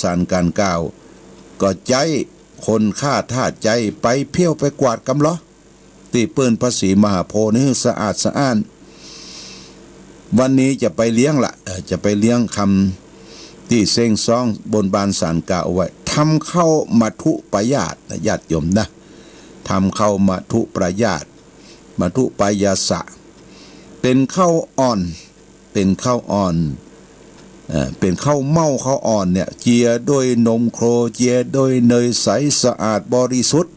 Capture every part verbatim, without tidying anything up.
สานก๋านกล่าว ก็ใจ๊คนฆ่าทาสใจ๊ไปเผี้ยวไปกวาดกำลอ ตี้ปื้นพระศรีมหาโพธิ์นี่สะอาดสะอ้าน วันนี้จะไปเลี้ยงละ เอ่อ จะไปเลี้ยงกำตี้เซ้งซ้องบนบานศาลกล่าวเอาไว้ ทำข้าวมัทธุปายาสนะ ญาติโยมนะ ทำข้าวมัทธุปายาส มัทธุปายาสะ เป๋นข้าวอ่อน เป๋นข้าวอ่อน เอ่อ เป๋นข้าวเม่าข้าวอ่อนเนี่ย เจือด้วยนมโค เจือด้วยเนยใสสะอาดบริสุทธิ์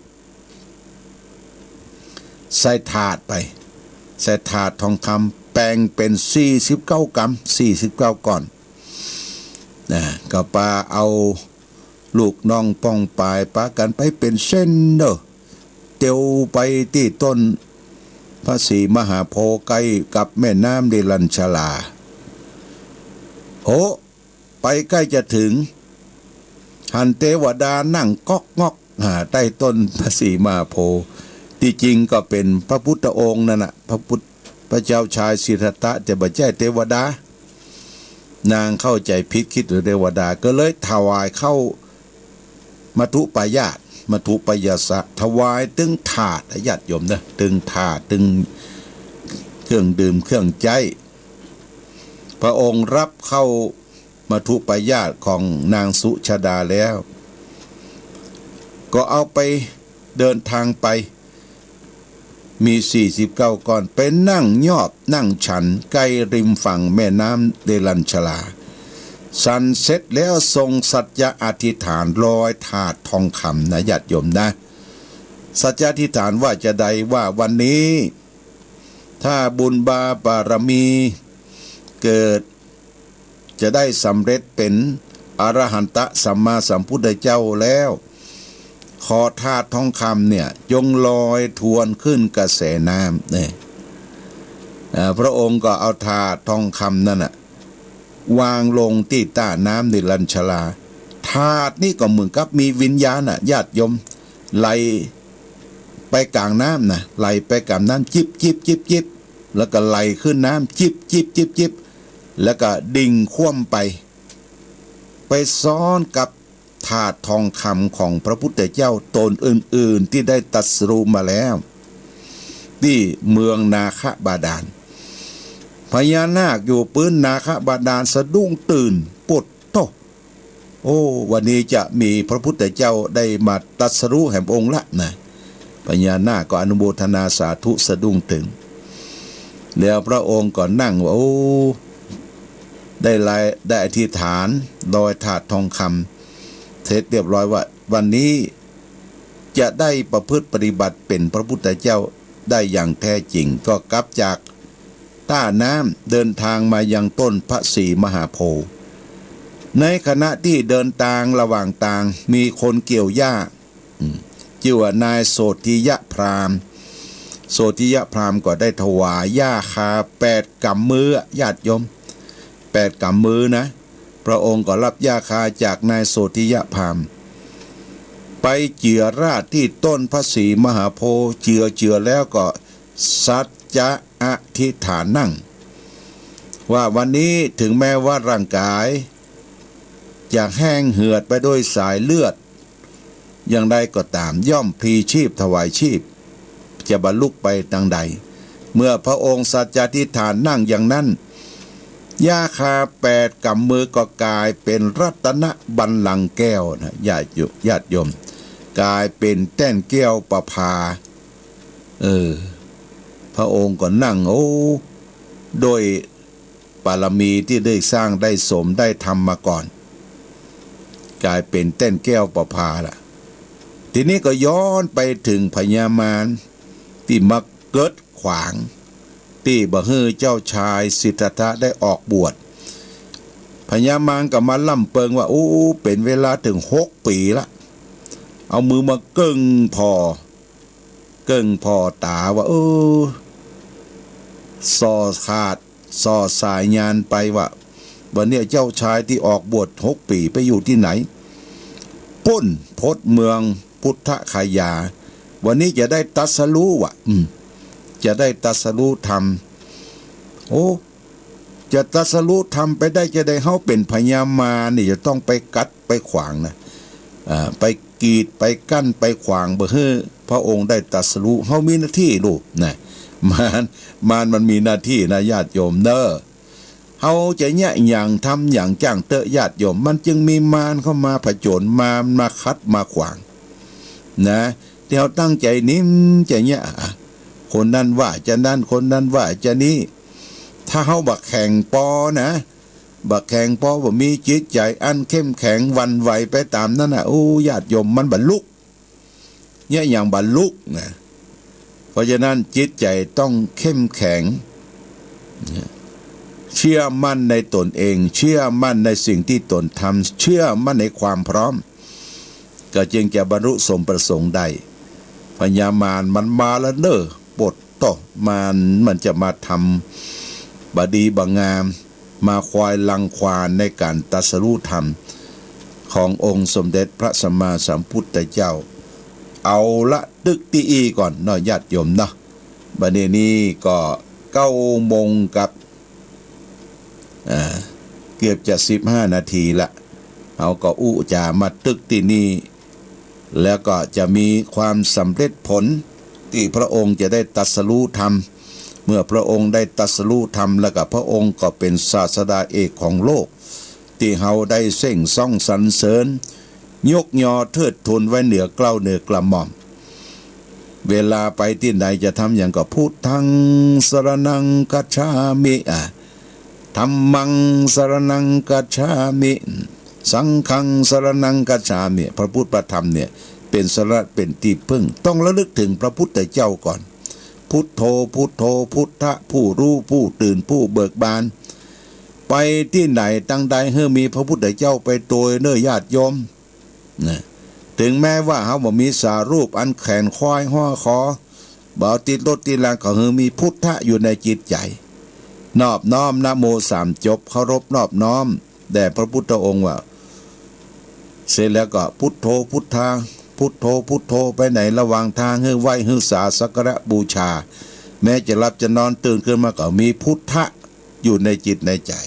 ใส่ถาดไป ใส่ถาดทองคำ แป๋งเป๋นสี่สิบเก้ากำ สี่สิบเก้าก้อน นะ ก็ปาเอาลูกน้องป้องปายปากั๋นไปเป๋นเส้นเน่อ เตียวไปตี้ต้นพระศรีมหาโพธิ์ใก้กับแม่น้ำเนรัญชรา โอ้ ไปใก้จะเถิง หันเตวดานั่งก๊อกง๊อก อ่า ใต้ต้นพระศรีมหาโพธิ์ ตี้จริงก็เป๋นพระพุทธองค์นั่นน่ะ พระพุทธ พระเจ้าชายสิทธัตถะ แต่บ่ใจ้เตวดา นางเข้าใจ๋ผิด กึ๊ดว่าเตวดา ก็เลยถวายข้าวมัทธุปายาส มัทธุปายาสะ ถวายตึงถาด ญาติโยมเน่อ ตึงถาด ตึงเครื่องดื่มเครื่องใจ๊ พระองค์ฮับข้าวมัทธุปายาสของนางสุชาดาแล้ว ก็เอาไป เดินตางไป มีสี่สิบเก้าก้อน ไปนั่งยอบนั่งฉันใก้ริมฝั่งแม่น้ำเนรัญชรา ฉันเสร็จแล้วทรงสัจจะอธิษฐานลอยถาดทองคำนะ ญาติโยมนะ สัจจะอธิษฐานว่าจะใด ว่าวันนี้ ถ้าบุญบาบารมีเกิด จะได้สำเร็จเป๋นอรหันตะสัมมาสัมพุทธเจ้าแล้ว ขอถาดทองคำเนี่ย จงลอยทวนขึ้นกระแสน้ำเนี่ย อ่า พระองค์ก็เอาถาดทองคำนั่นน่ะ วางลงตี้ต้าน้ำเนรัญชรา ถาดนี่ก็เหมือนกับมีวิญญาณน่ะ ญาติโยม ไหลไปก๋างน้ำน่ะ ไหลไปก๋างน้ำ จิบจิบจิบจิบ แล้วก็ไหลขึ้นน้ำ จิบจิบจิบจิบ แล้วก็ดิ่งคว่ำไป ไปซ้อนกับถาดทองคำของพระพุทธเจ้าต๋นอื่นๆ ตี้ได้ตรัสรู้มาแล้ว ตี้เมืองนาคบาดาล พญานาคอยู่ปื๊นนาคบาดาลสะดุ้งตื่น โปดโต้ โอ้ วันนี้จะมีพระพุทธเจ้าได้มาตรัสรู้แหมองค์ละนะ พญานาคก็อนุโมทนาสาธุสะดุ้งตื่น แล้วพระองค์ก็นั่งว่า โอ้ ได้ลาย ได้อธิษฐานลอยถาดทองคำเสร็จเรียบร้อยว่า วันนี้จะได้ประพฤติปฏิบัติเป๋นพระพุทธเจ้าได้อย่างแท้จริง ก็กลับจาก ต้าน้ำ เดินตางมายังต้นพระศรีมหาโพธิ์ ในขณะตี้เดินตางระหว่างตาง มีคนเกี่ยวหญ้า อืม จื้อว่านายโสธิยพราหมณ์ โสธิยพราหมณ์ก็ได้ถวายหญ้าคาแปดก๋ำมือ ญาติโยม แปดก๋ำมือนะ พระองค์ก็ฮับหญ้าคาจากนายโสธิยพราหมณ์ ไปเจือราษฎร์ตี้ต้นพระศรีมหาโพธิ์ เจือ เจือแล้วก็ สัจจะอธิษฐานัง ว่าวันนี้ถึงแม้ว่าร่างกายจะแห้งเหือดไปด้วยสายเลือด อย่างใดก็ต๋าม ย่อมพลีชีพถวายชีพ จะบรรลุไปตางใด เมื่อพระองค์สัจจาธิษฐานังอย่างนั้น หญ้าคาแปดก๋ำมือก็ก๋ายเป๋นรัตนบัลลังก์แก้วนะ ญาติโยม ญาติโยม ก๋ายเป๋นแต้นแก้วประภา เออ พระองค์ก็นั่ง โอ้ โดยบารมีตี้ได้สร้างได้สมได้ทำมาก่อน ก๋ายเป๋นแต้นแก้วประภาละ ทีนี้ก็ย้อนไปเถิงพญามารตี้มาเกิดขวาง ตี้บ่หื้อเจ้าชายสิทธัตถะได้ออกบวช พญามารก็มาล่ำเปิงว่า โอ้ เป๋นเวลาเถิงหกปี๋ละ เอามือมาเกิ่งผ่อ เกิ่งผ่อต๋าว่า เออ ส่อขาด ส่อสายญาณไปว่า วันนี้เจ้าชายตี้ออกบวชหกปี๋ไปอยู่ตี้ไหน ปู๊น พจน์เมืองพุทธคยา วันนี้จะได้ตรัสรู้ว่ะ อืม จะได้ตรัสรู้ธรรม โอ้ จะตรัสรู้ธรรมไปได้จาใด เฮาเป๋นพญามารนี่จะต้องไปกัด ไปขวางนะ อ่า ไปกีด ไปกั้น ไปขวาง บ่หื้อพระองค์ได้ตรัสรู้ เฮามีหน้าตี้ลูกนะ มาร มารมันมีหน้าตี้นะ ญาติโยมเน่อ เฮาจะเยียะหยัง ทำหยังจ้างเต๊อะ ญาติโยม มันจึงมีมารเข้ามาผจญ มา มาขัด มาขวาง นะ ตี้เฮาตั้งใจ๋นิ่มจะเยียะ คนนั้นว่าจะนั้น คนนั้นว่าจะนี้ ถ้าเฮาบ่แข็งปอนะ บ่แข็งปอ บ่มีจิตใจ๋อันเข้มแข็งหวั่นไหวไปต๋ามนั้นน่ะ โอ้ ญาติโยม มันบ่ลุก เยียะหยังบ่ลุกนะ เพราะฉะนั้นจิตใจ๋ต้องเข้มแข็ง เชื่อมั่นในตนเอง เชื่อมั่นในสิ่งตี้ตนทำ เชื่อมั่นในความพร้อม ก็จึงจะบรรลุสมประสงค์ได้ พญามารมันมาแล้วเน่อ ปด ต่อ มารมันจะมาทำบ่ดีบ่งาม มาคอยรังควานในก๋านตรัสรู้ธรรมขององค์สมเด็จพระสัมมาสัมพุทธเจ้า เอาละ ตึกตี้อี้ก่อนเนาะ ญาติโยมเนาะ บัดนี้นี่ก็เก้าโมงกับ อ่า เกือบจะสิบห้านาทีละ เฮาก็อู้จ๋ามาตึกตี้นี่ แล้วก็จะมีความสำเร็จผลตี้พระองค์จะได้ตรัสรู้ธรรม เมื่อพระองค์ได้ตรัสรู้ธรรมแล้วก็พระองค์ก็เป๋นศาสดาเอกของโลก ตี้เฮาได้เส้งซ้องสรรเสริญ ยกยอเทิดทูนไว้เหนือเกล้าเหนือกระหม่อม เวลาไปตี้ไหนจะทำหยังก็ พุทธังสรณังคัจฉามิ อ่ะ ธัมมังสรณังคัจฉามิ สังฆังสรณังคัจฉามิ พระพุทธพระธรรมเนี่ยเป๋นสรณะเป๋นตี้พึ่ง ต้องระลึกถึงพระพุทธเจ้าก่อน พุทโธ พุทโธ พุทธะ ผู้รู้ ผู้ตื่น ผู้เบิกบาน ไปตี้ไหนตังใดหื้อมีพระพุทธเจ้าไปโตยเน่อ ญาติโยม นะ ถึงแม้ว่าเฮาบ่มีสารูปอันแขวนคอยห้อยคอ บ่เอาติดรถติดลา ก็หื้อมีพุทธะอยู่ในจิตใจ๋ นอบน้อมนะโมสามจบ เคารพนอบน้อมแด่พระพุทธองค์ว่า เสร็จแล้วก็พุทโธพุทธัง พุทโธพุทโธ ไปไหนระหว่างทางหื้อไหว้หื้อสาสักการะบูชา แม้จะหลับจะนอนตื่นขึ้นมาก็มีพุทธะ อยู่ในจิตในใจ๋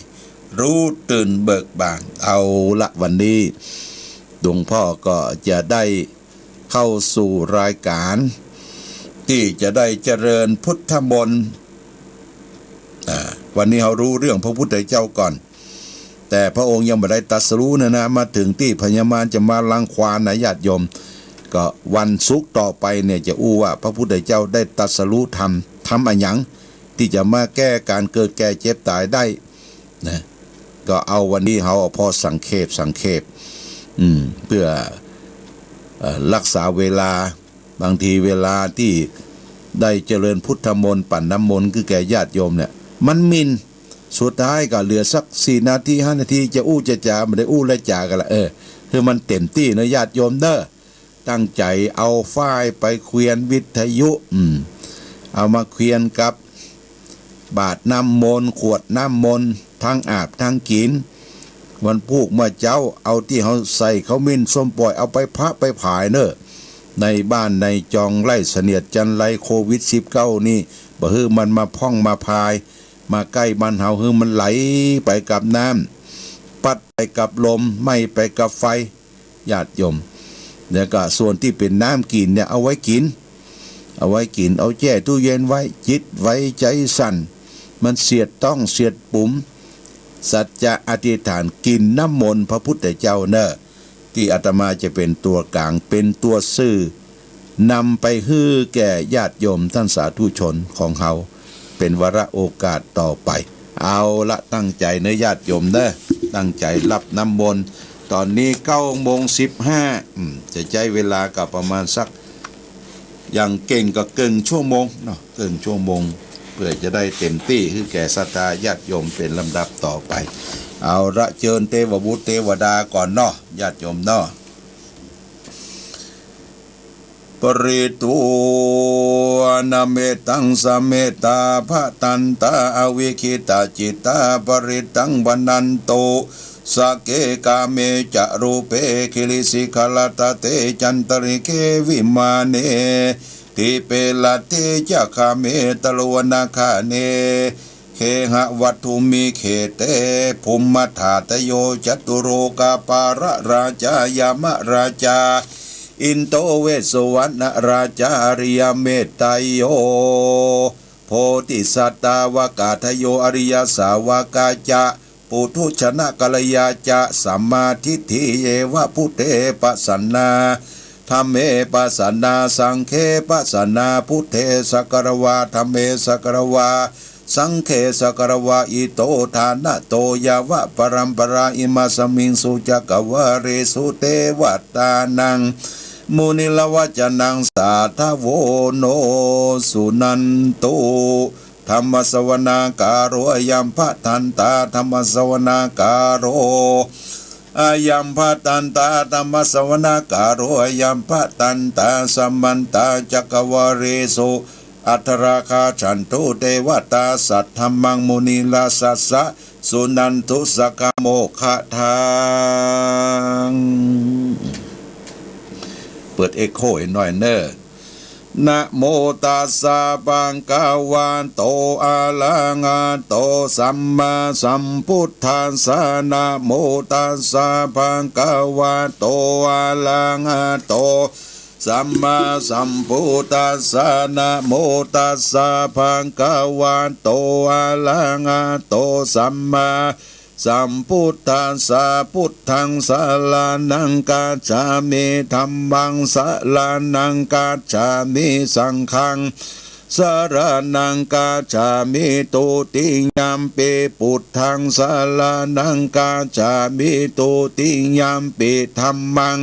รู้ตื่นเบิกบาน เอาละ วันนี้หลวงพ่อก็จะได้เข้าสู่รายการตี้จะได้เจริญพุทธมนต์ อ่า วันนี้เฮารู้เรื่องพระพุทธเจ้าก่อน แต่พระองค์ยังบ่ได้ตรัสรู้นะนะ มาถึงตี้พญามารจะมารังควานนะ ญาติโยม ก็วันศุกร์ต่อไปเนี่ยจะอู้ว่าพระพุทธเจ้าได้ตรัสรู้ธรรม ธรรมอะหยัง ตี้จะมาแก้ก๋านเกิดแก่เจ็บต๋ายได้นะ ก็เอาวันนี้เฮาเอาพอสังเขป สังเขป อืม เปื้อ เอ่อ ฮักษาเวลา บางทีเวลาตี้ได้เจริญพุทธมนต์ ปั๋นน้ำมนต์คือแก่ญาติโยมเนี่ย มันหมิ่น สุดท้ายก็เหลือสักสี่นาที ห้านาที จะอู้จะจ๋า บ่ได้อู้และจ๋ากั๋นละ เออ หื้อมันเต๋มตี้เนาะ ญาติโยมเน่อ ตั้งใจ๋เอาฝ้ายไปเขวียนวิทยุ อืม เอามาเขวียนกับบาตรน้ำมนต์ ขวดน้ำมนต์ ตังอาบตังกิ๋น วันพูกเมื่อเจ๊า เอาตี้เฮาใส่ขมิ้นส้มป่อย เอาไปพะไปผายเน่อ ในบ้านในจองไล่เสนียดจัญไรโควิดสิบเก้านี่ บ่หื้อมันมาพ่องมาพาย มาใก้บ้านเฮา หื้อมันไหลไปกับน้ำ ปั๊ดไปกับลม ไหม้ไปกับไฟ ญาติโยม แล้วก็ส่วนตี้เป๋นน้ำกิ๋นเนี่ย เอาไว้กิ๋น เอาไว้กิ๋น เอาแจ้ตู้เย็นไว้ จิตไว้ใจ๋สั่น มันเสียดต้องเสียดปุ๋ม สัจจะอธิษฐานกิ๋นน้ำมนต์พระพุทธเจ้าเน่อ ตี้อาตมาจะเป๋นตั๋วกลาง เป๋นตั๋วสื่อ นำไปหื้อแก่ญาติโยมต้านสาธุชนของเฮา เป๋นวาระโอกาสต่อไป เอาละ ตั้งใจ๋เน่อญาติโยมเน่อ ตั้งใจ๋ฮับน้ำมนต์ ต๋อนนี้เก้าโมงสิบห้า อืม จะใจ๊เวลาก็ประมาณสัก อย่างเก่งก็เกิ่งชั่วโมงเนาะ เกิ่งชั่วโมง เปื้อจะได้เต๋มตี้หื้อแก่ศรัทธาญาติโยมเป๋นลำดับต่อไป เอาละ เจิญเตวบุตรเตวดาก่อนเนาะ ญาติโยมเนาะ ปริตวานะเมตังสะเมตตา ภะทันตา อวิคขิตาจิตตา ปริตตังวะนันตุ สักเข กาเม จะรูเป กิริสิขะรัตตะเต จันตะริเข วิมาเน ทีปะรัตเต จะ คาเม ตะรุวณะขะเน เคหะวัตถุมิกเขเต ภุมมะธาตโย จัตุโรกะปาละราชายามะราชา อินโดเวสสุวัณณราชา อริยะเมตตัยโย โพธิสัตตาวกาทโย อริยะสาวกาจะ ปุถุชนกัลยาจะ สัมมาทิฏฐิ เยวะ พุทเท ปัสสะนา ธัมเม ปัสสะนา สังเฆ ปัสสะนา พุทเท สักกะระวา ธัมเม สักกะระวา สังเฆ สักกะระวา อิโต ฐานะโต ยาวะปะรัมปะรา อิมาสมิงสุจักกะวาเลสุ เตวะตานัง มุนิระวะจะนัง สาธะโว โน สุนันตุ ธัมมะสะวะนาการโอ อะยัมภะทันตา ธัมมะสะวะนาการโอ อะยัมภะทันตา ธัมมะสะวะนาการโอ อะยัมภะทันตา สะมันตา จักกะวาเลสุ อัตถะราคาฉันตุ เตวะตา สัทธัมมัง มุนิราชสัสสะ สุนันตุ สักขะโมคคะทัง เปิดเอโคอีกหน่อยเน่อ นะโมตัสสะ ภะคะวะโต อะระหะโต สัมมาสัมพุทธัสสะ นะโมตัสสะ ภะคะวะโต อะระหะโต สัมมาสัมพุทธัสสะ นะโมตัสสะ ภะคะวะโต อะระหะโต สัมมาสัมพุทธัสสะ พุทธังสะระณังคัจฉามิ ธัมมังสะระณังคัจฉามิ สังฆังสะระณังคัจฉามิ ทุติยัมปิ พุทธังสะระณังคัจฉามิ ทุติยัมปิ ธัมมัง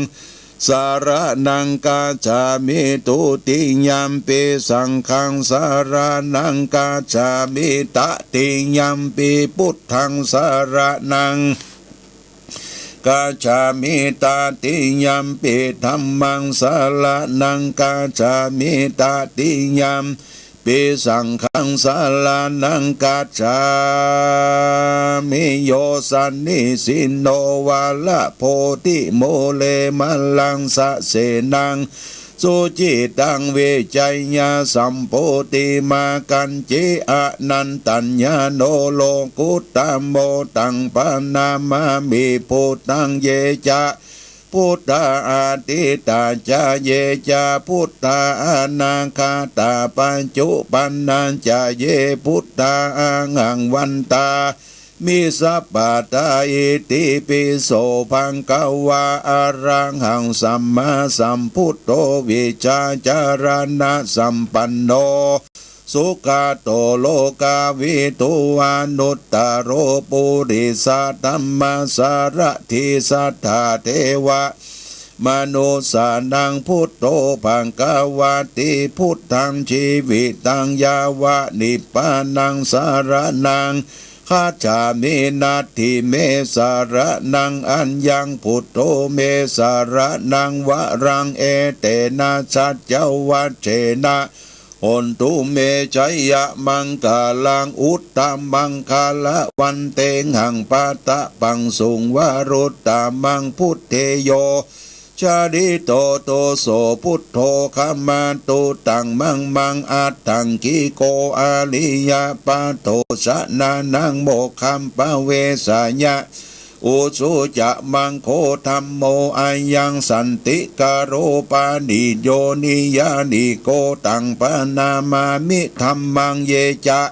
สะระณังคัจฉามิ ทุติยัมปิ สังฆังสะระณังคัจฉามิ ตติยัมปิ พุทธังสะระณังคัจฉามิ ตติยัมปิ ธัมมังสะระณังคัจฉามิ ตติยัม ปิ สังฆังสะระณังคัจฉามิ โย สันนิสินโน วะระโพธิมูเล มะรังสะเสนัง สุจิตัง วิจัยยะ สัมโพธิมา กัญจิ อะนันตัญญาโณ โลกุตตะโม ตัง ปะนะมามิ พุทธัง เย จะ พุทธา อะทิตถา จะ เย จะ พุทธา อะนาคะตา ปัจจุปันนา จะ เย พุทธา อะหัง วันตามิ สัพพะทา อิติปิโส ภะคะวา อะระหัง สัมมาสัมพุทโธ วิชชาจารณะสัมปันโน สุขะโต โลกะวิทู อนุตตะโร ปุริสะธัมมะสารถี สัทธา เทวะ มะนุสสานัง พุทโธ ภะคะวะติ พุทธัง จีวิตัง ยาวะ นิพพานัง สะระณัง คัจฉามิ นัตถิ เม สะระณัง อัญญัง พุทโธ เม สะระณัง วะรัง เอเตนะ สัจจวัจเจนะ โหนตุ เม ชัยยะมังคะลัง อุตตะมังคะละวันเตหัง ปะทะปังสุง วะรุตตะมัง พุทเท โย จาริโต โต โส พุทโธ ขะมาตุ ตัง มัง มัง อัตถังกิโก อาริยะปะโถ สะนะนะ โมกขัม ปะเวสะยะ อุชุจะมัง โค ธัมโม อะยัง สันติกะโร ปะหิโย นิยานิโก ตัง ปะนะมามิ ธัมมัง เย จะ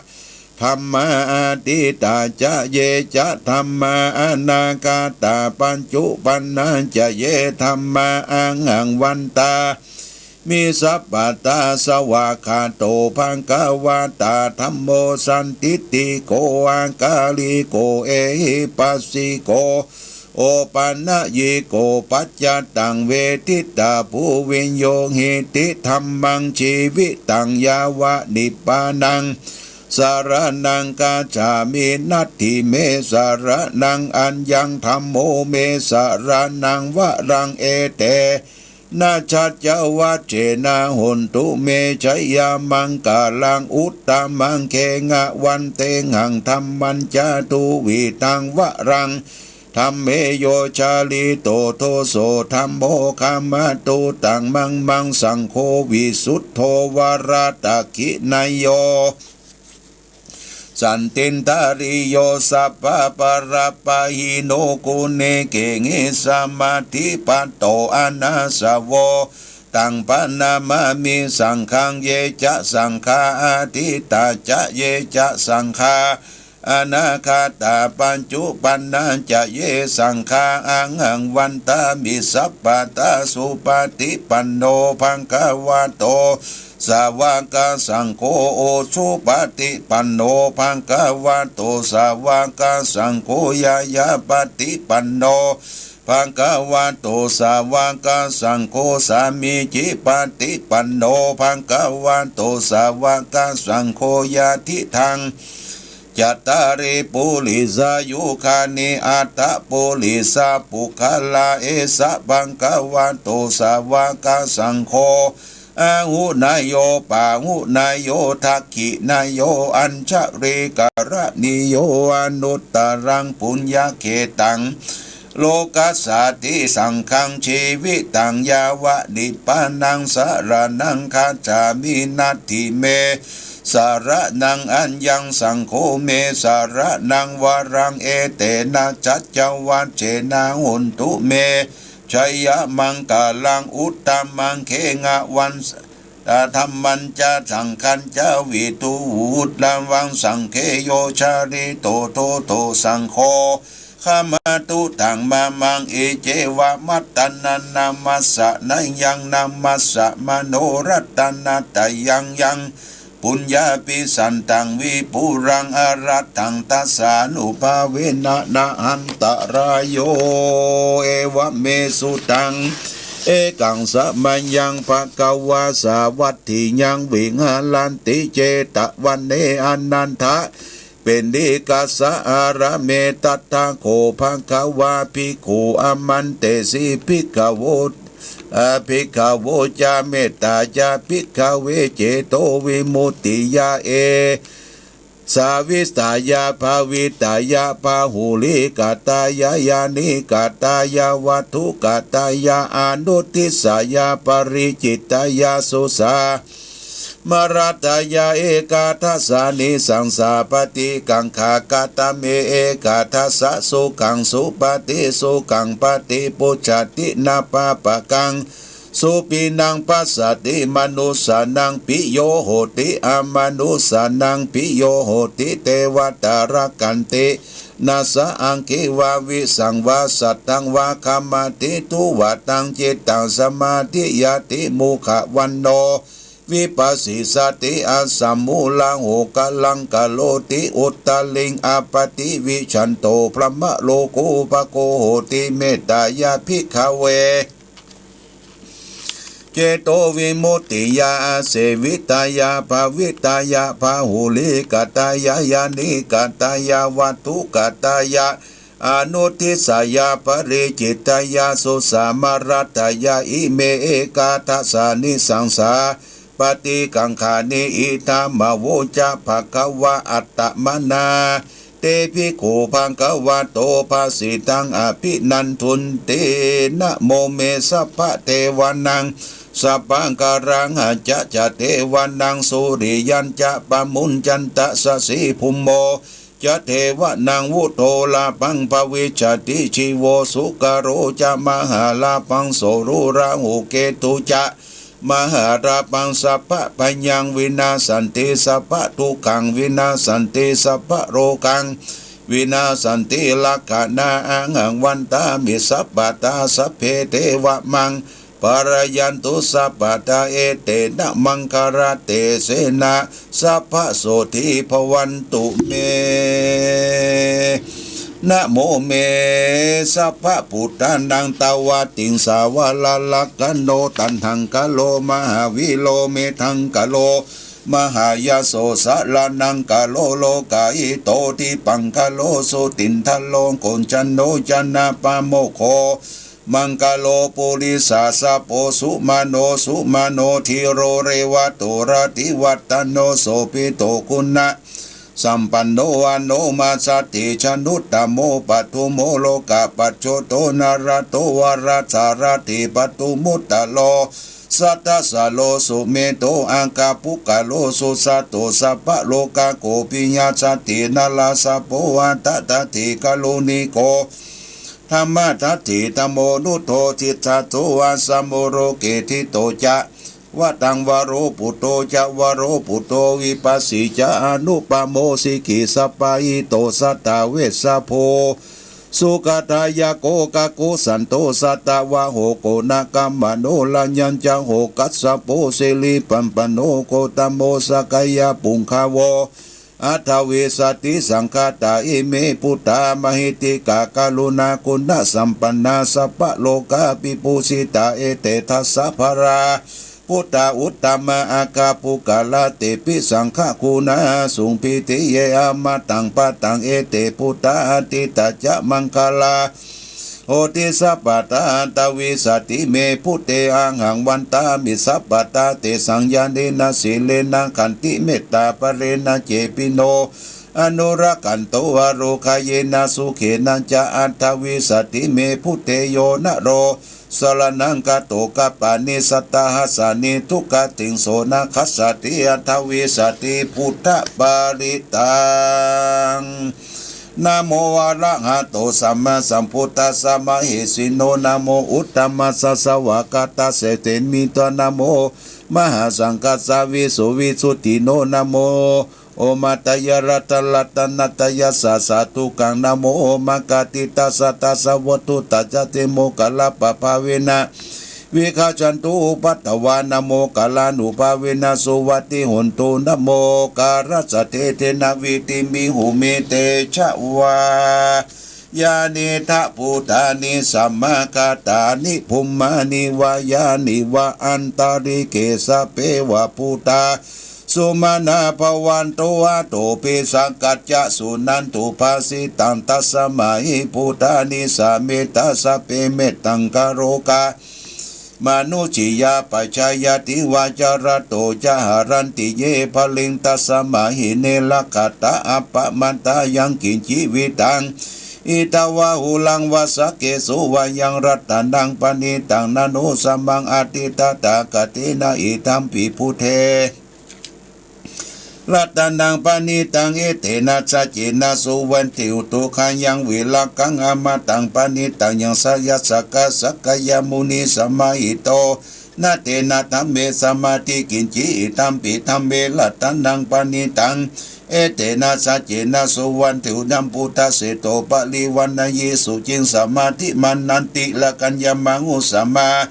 ธัมมา อะทิตถา จะ เย จะ ธัมมา อะนาคะตา ปัจจุปันนา จะ เย ธัมมา อะหัง วันตา มิ สัพพะทา สวากขาโต ภะคะวะตา ธัมโม สันทิฏฐิโก อะกาลิโก เอหิปัสสิโก โอปะนะยิโก ปัจจะตัง เวทิตถะภู วิญญูหิติ ธัมมัง จีวิตัง ยาวะ นิพพานัง สะระณัง คัจฉามิ นัตถิ เม สะระณัง อัญญัง ธัมโม เม สะระณัง วะรัง เอเตนะ สัจจวัจเจนะ โหนตุ เม ชัยยะมังคะลัง อุตตะมัง เคหะวันเตหัง ธัมมัญจะ ทูวิธัง วะรัง ธัมเม โย จาริโต โท โส ธัมโม ขะมาตุ ตัง มัง มัง สังโฆ วิสุทโธ วะระ ทักขิณะโย Santindariyosapaparapahinugunekehi samadhipato anāsavo. Taṃ paṇamāmi saṅghaṃ. Ye ca saṅghā atītā ca, ye ca saṅghā anāgatā, paccuppannā ca ye saṅghā, ahaṃ vandāmi sabbadā. Supaṭipanno bhagavato sāvakasaṅgho, ujupaṭipanno bhagavato sāvakasaṅgho, ñāyapaṭipanno bhagavato sāvakasaṅgho, sāmīcipaṭipanno bhagavato sāvakasaṅgho, yadidaṃ cattāri purisayugāni aṭṭha purisapuggalā, esa bhagavato sāvakasaṅgho, āhuneyyo pāhuneyyo dakkhiṇeyyo añjalikaraṇīyo, anuttaraṃ puññakkhettaṃ lokassāti. Saṅghaṃ jīvitaṃ yāva nibbānaṃ saraṇaṃ gacchāmi. Natthi me saraṇaṃ aññaṃ, saṅgho me saraṇaṃ varaṃ, etena saccavajjena hontu me jayamaṅgalaṃ. Uttamaṅgena vantu dhammañca saṅghañca, vidū uttamaṃ saṅghe yo jalito, so tho saṅgho khamatu taṃ mamaṃ. Iccevamattananamassaneyyaṃ, namassamāno ratanattayaṃ, yaṃ puññābhisandaṃ vipulaṃ arahaṃ, tassānubhāvena na antarāyo. Evaṃ me sutaṃ. Ekaṃ samayaṃ bhagavā sāvatthiyaṃ viharati jetavane ananda piṇḍikassa ārāme. Tattha kho bhagavā bhikkhū āmantesi bhikkhavoti ca mettāya bhikkhave cetovimuttiyā esāvistāya bhāvitāya bahulīkatāya yānīkatāya vatthukatāya anuddissāya paricitāya susa- maratāya ekādasānisaṃsā paṭikaṅkhā. Katame ekādasa? Sukhaṃ supati, sukhaṃ paṭibujjhati, na pāpakaṃ supinaṃ passati, manussānaṃ piyo hoti, amanussānaṃ piyo hoti, devatā rakkhanti, nāssa aggi vā visaṃ vā satthaṃ vā kamati, tuvaṭaṃ cittaṃ samādhiyati, mukhavaṇṇo vippasīdati, asammūḷho kālaṃ karoti, uttariṃ appaṭivijjhanto brahmalokūpago hoti. Mettāya bhikkhave cetovimuttiyā āsevitāya bhāvitāya bahulīkatāya yānīkatāya vatthukatāya anuddissāya paricitāya susamaratāya ime ekādasānisaṃsā paṭikaṅkhāni. Idamavoca bhagavā. Attamanā te bhikkhū bhagavato bhāsitaṃ abhinandunti. Namo me sabbadevanāṃ sabbaṃ karāhañca ca devanāṃ suriyañca pamoddañca sasibhummo ca devanāṃ vuḍḍhorāpaṃ bhavissati. Jīvo sukarā ca mahālāpaṃ so Rāhu Ketu ca mahālāpaṃ. Sabbabhayaṃ vinassanti sabbadukkhaṃ vinassanti sabbarogaṃ vinassanti. Rakkhaṇā ahaṃ bandhāmi sabbadā sabbe devā maṃ pālayantu sabbadā. Etena maṅgalatejena sabbasotthī bhavantu me. Namo me sabbabuddhānaṃ dvattiṃsavaraṃ lakkhaṇo taṇhaṅkaro mahāvīro medhaṅkaro mahāyaso saraṇaṅkaro lokahito dīpaṅkaro jotindharo kocañño janapāmokkho maṅgalo purisāsabho sumano sumano dhīro revato rativaḍḍhano sobhito guṇasampanno vaṇṇo mahaddhajānanuttamo padumo lokapajjoto nārato varasārathī padumuttaro Saddasalo sumeto aggappugalo sujato sabbalokaggo piyasatthi narāsabho attadakkhe karuṇiko dhammadakkhedhammo nuddho siddhasso asamo loke ṭhito ca vataṃ varo putto ca varo putto vipassī ca anupamo sikhī sabbahito satthā vessabhū sugadāyako kakusandho satavaho koṇāgamano raññañca oghassato sirisampanno gotamo sakyapuṅgavo. Aṭṭhavīsati saṅkhātā ime buddhā mahiddhikā karuṇāguṇasampannā sabbalokavibhūsitā. Ete dasa balā buddhā uttamā aggapuggalā tepi saṅghaguṇāsubhitiye amataṃ padaṃ. Ete buddhā atītā ca maṅgalā honti sabbadā. Aṭṭhavīsati me buddhe ahaṃ vandāmi sabbadā. Tesaṃ ñāṇena sīlena khantimettābalena ca pino anurakkhanto ārogayena sukhena ca. Aṭṭhavīsati me buddhe yo naro saraṇaṃ gato kappāni sattasahassāni duggatiṃ so na gaccati. Aṭṭhavīsati buddhaparittaṃ. Namo arahato sammāsambuddhassa mahesino. Namo uttamasāsavakatassa tenidha. Namo mahāsaṅghassāvisuddhino. Namo omātyāraddharattanattayassa sādhukaṃ. Namo omakātītassa tassa vatthuttassa devamoggalābhāvena vigacchantu upaddavā. Namokārānubhāvena suvatthi hotu. Namokārassa tejena vidhimhi homi tejavā. Yānīdha bhūtāni samāgatāni bhummāni vā yānīva antalikkhe sabbeva bhūtā sumanā bhavantu athopi sakkacca suṇantu bhāsitaṃ. Tasmā hi bhūtā nisāmetha sabbe mettaṃ karotha mānusiyā pajāya divā ca ratto ca haranti ye baliṃ. Tasmā hi ne rakkhatha appamattā yaṃ kiñci vittaṃ idha vā huraṃ vā saggesu vā yaṃ ratanaṃ paṇītaṃ na no samaṃ atthi tathāgatena idampi buddhe ratanaṃ paṇītaṃ etena saccena suvatthi hotu. Khayaṃ virāgaṃ amataṃ paṇītaṃ yaṃ jayasakka sakyamunī samāhito na tena dhamme samatthi kiñci idampi dhamme ratanaṃ paṇītaṃ etena saccena suvatthi hotu. Yambuddhaseṭṭho parivaṇṇayī suciṃ samādhimānanti rāgañca mahū samā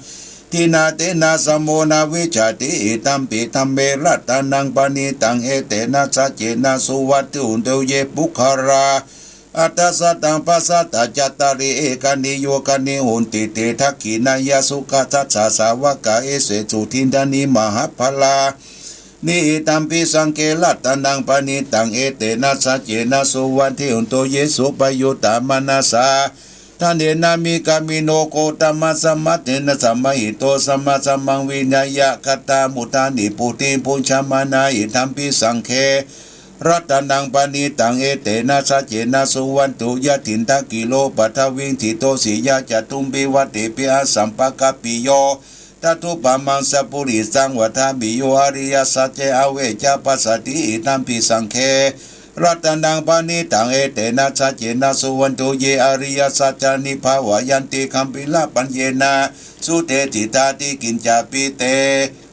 dinā tena samo na vijjati idampi dhamme ratanaṃ paṇītaṃ etena saccena suvatthi hotu. Ye puggalā aṭṭha sataṃ pasatthā cattāri etāni yugāni honti te dakkhiṇeyyā sugatassa sāvakā etesu dinnāni mahapphalāni idampi saṅghe ratanaṃ paṇītaṃ etena saccena suvatthi hotu. Ye suppayuttā manasā daḷhena nikkāmino gotamasāvakā samādhinā samāhitā saddhammaṃ samaṃ vihāya katamudhā nibbutiṃ bhuñjamānā idampi saṅghe ratanaṃ paṇītaṃ etena saccena suvatthi hotu. Yathindakhīlo paṭhaviṃ sito siyā catubbhi vātebhi asampakampiyo tathūpamaṃ sappurisaṃ vadāmi yo ariyasaccāvecca passati idampi saṅghe ratanaṃ paṇītaṃ etena saccena suvatthi hotu. Ye ariyasaccāni bhāvayanti gambhīrapaññena sudesitāti kiñcāpi te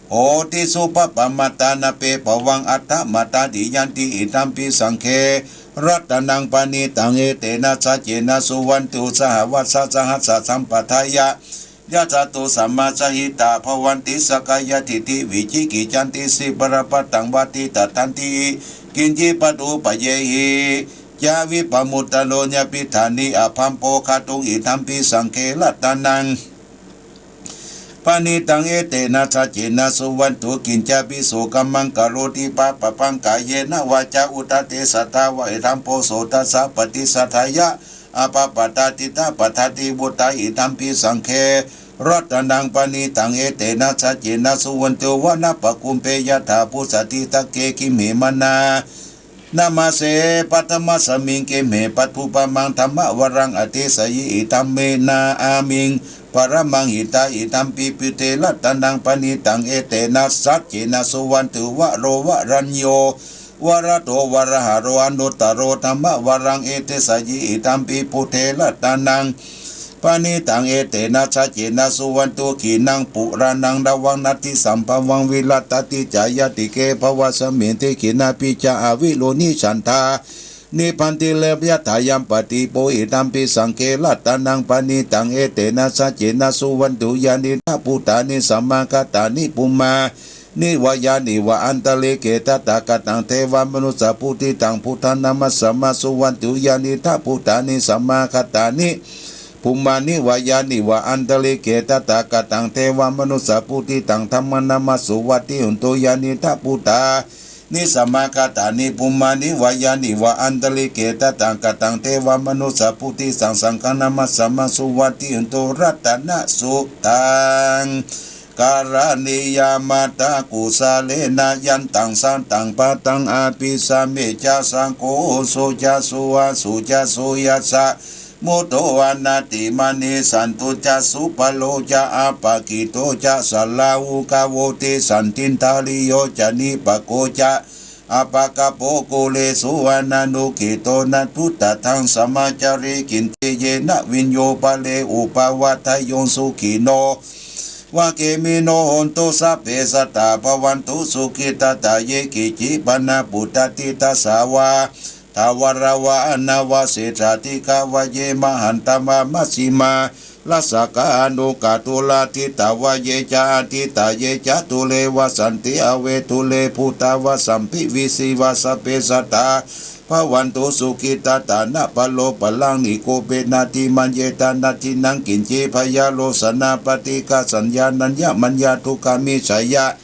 hoti suppamattā na te bhavaṃ aṭṭhamataṃ tiyanti idampi saṅghe ratanaṃ paṇītaṃ etena saccena suvatthi hotu. Sahāvassa sahassā sampādāya yattha to sammāsambuddhā bhavanti sakkāyadiṭṭhi vicikicchānti sīlabbataṃ vādi tadanti kiñci paṭupayehi ca vippamuttaro ñātimittā abhabbo kātuṃ idampi saṅghe ratanaṃ paṇītaṃ etena saccena suvatthi hotu. Kiñcāpi so kammaṃ karoti pāpakaṃ kāyena vācāya uda tejasā vā idampo so tassa paṭicchādāya abhabbatā diṭṭhapadāti vuttā idampi saṅghe ratanaṃ paṇītaṃ etena saccena suvatthi hotu. Vanappagumbe yathā phussitagge gimhe manā nāmase paṭhamasmiṃ gimhe tathūpamaṃ dhammavaraṃ adesayi idampi nāmiṃ paramaṃ hitāya. Idampi buddhe ratanaṃ paṇītaṃ, etena saccena suvatthi varo varañño varato varāharo anuttaro dhammavaraṃ itiseyyī. Idampi buddhe ratanaṃ paṇītaṃ, etena saccena suvatthi khīṇaṃ purāṇaṃ navaṃ natthi sambhavaṃ virattati ca yatike bhavasmiṃ te khīṇābījā avirūḷhichandā nibbanti laddhāyampadīpo. Idampi saṅghe ratanaṃ paṇītaṃ, etena saccena suvatthi yānīdha bhūtāni samāgatāni bhummāni vā yāni va antalikkhe tathāgataṃ devamanussapūjitaṃ buddhaṃ namassāma. Suvatthi yānīdha bhūtāni samāgatāni bhummāni vā yāni va antalikkhe tathāgataṃ devamanussapūjitaṃ dhammaṃ namassāma. Suvatthi hotu yānīdha bhūtāni samāgatāni bhummāni vā yāni va antalikkhe tathāgataṃ devamanussapūjitaṃ saṅghaṃ namassāma. Suvatthi hotu ratanaṃ suttaṃ karaṇīyamatthakusalena. Yantaṃ santaṃ padaṃ abhisamecca sakko ujū ca suvaco ca sujū ca mudu anatimānī. Santussako subharo ca appakicco ca sallahukavutti santindriyo ca nipako ca appagabbho kulesu ananugiddho. Na tu tattha samācare kiñci yena viññū pare upavadeyyuṃ. Sukhino vā khemino hontu sabbe sattā bhavantu sukhitattā. Ye keci pāṇabhūtatthi tasā vā thāvarā vā anavasesā dīghā vā ye mahantā vā majjhimā rassakā aṇukathūlā diṭṭhā vā ye ca adiṭṭhā ye ca dūre vasanti avidūre bhūtā vā sampavissi vā sabbe sattā bhavantu sukhitattā. Na paro paraṃ nikubbetha nātimaññetha nātimaññaṃ kiñci byārosanā paṭighasaññā nāññamaññā dukkhamiccheyya.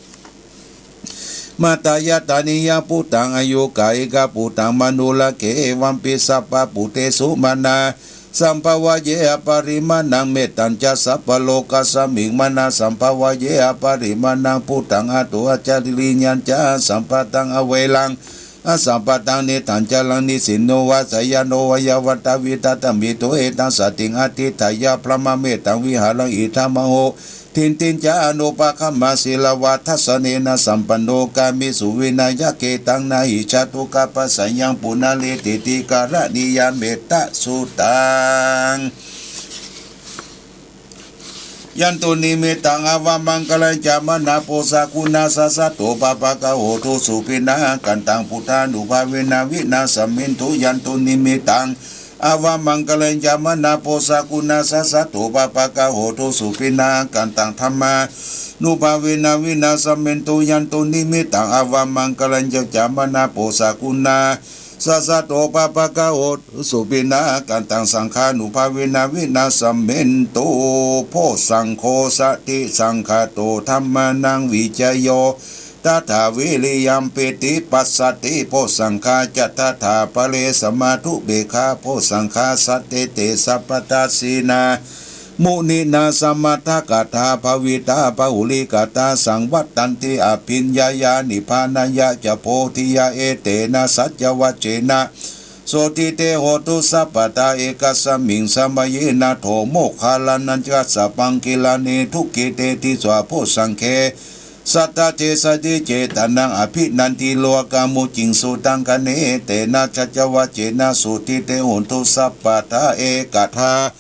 Mātā yathā niyaṃ puttaṃ aññukā ekaputtam anurakkhe evampi sabbabhūtesu mānasambhāvaye aparimāṇaṃ. Mettañca sabbalokasmiṃ mānasambhāvaye aparimāṇaṃ. Buddhaṃ aṭṭhāhacca sirīyañca asambādhaṃ averaṃ asapattaṃ. Tiṭṭhañcaraṃ nisinno vā sayāno vā yāvatatiṭṭhāsi vigatamiddho etaṃ satiṃ adhiṭṭheyya brahmametaṃ vihāraṃ idhamāhu. Diṭṭhiñca anupagamma sīlavā dassanena sampanno kāmesu vineyya gedhaṃ na hi jātu gabbhaseyyaṃ punaretīti. Karaṇīyam ettasuttaṃ. Yandunnimittaṃ avamaṅgalañca maṇāpo sakuṇassa saddo pāpaggaho dussupinaṃ akantaṃ buddhānubhāvena vināsamentu. Yandunnimittaṃ avamaṅgalañca maṇāpo sakuṇassa saddo pāpaggaho dussupinaṃ akantaṃ dhammānubhāvena vināsamentu. Yandunnimittaṃ avamaṅgalañca maṇāpo sakuṇassa saddo pāpaggaho dussupinaṃ akantaṃ saṅghānubhāvena vināsamentu. Bojjhaṅgo satisaṅkhāto dhammānaṃ vicayo tathā viriyampīti passaddhi bojjhaṅgā ca tathāpare samādhupekkhabojjhaṅgā sattete sabbadassinā muninā sammadakkhātā bhāvitā bahulīkatā saṃvattanti abhiññāya nibbānāya ca bodhiyā. Etena saccavajjena sotthi te hotu sabbadā. Ekasmiṃ samaye nātho moggallānañca kassapaṃ gilāne dukkhite disvā bojjhaṅge satta dessati. Cetayaṃ abhinandiṃ lokamucciṃsu taṅkhaṇe. Etena saccavajjena sotthi te hotu sabbadā. Ekadā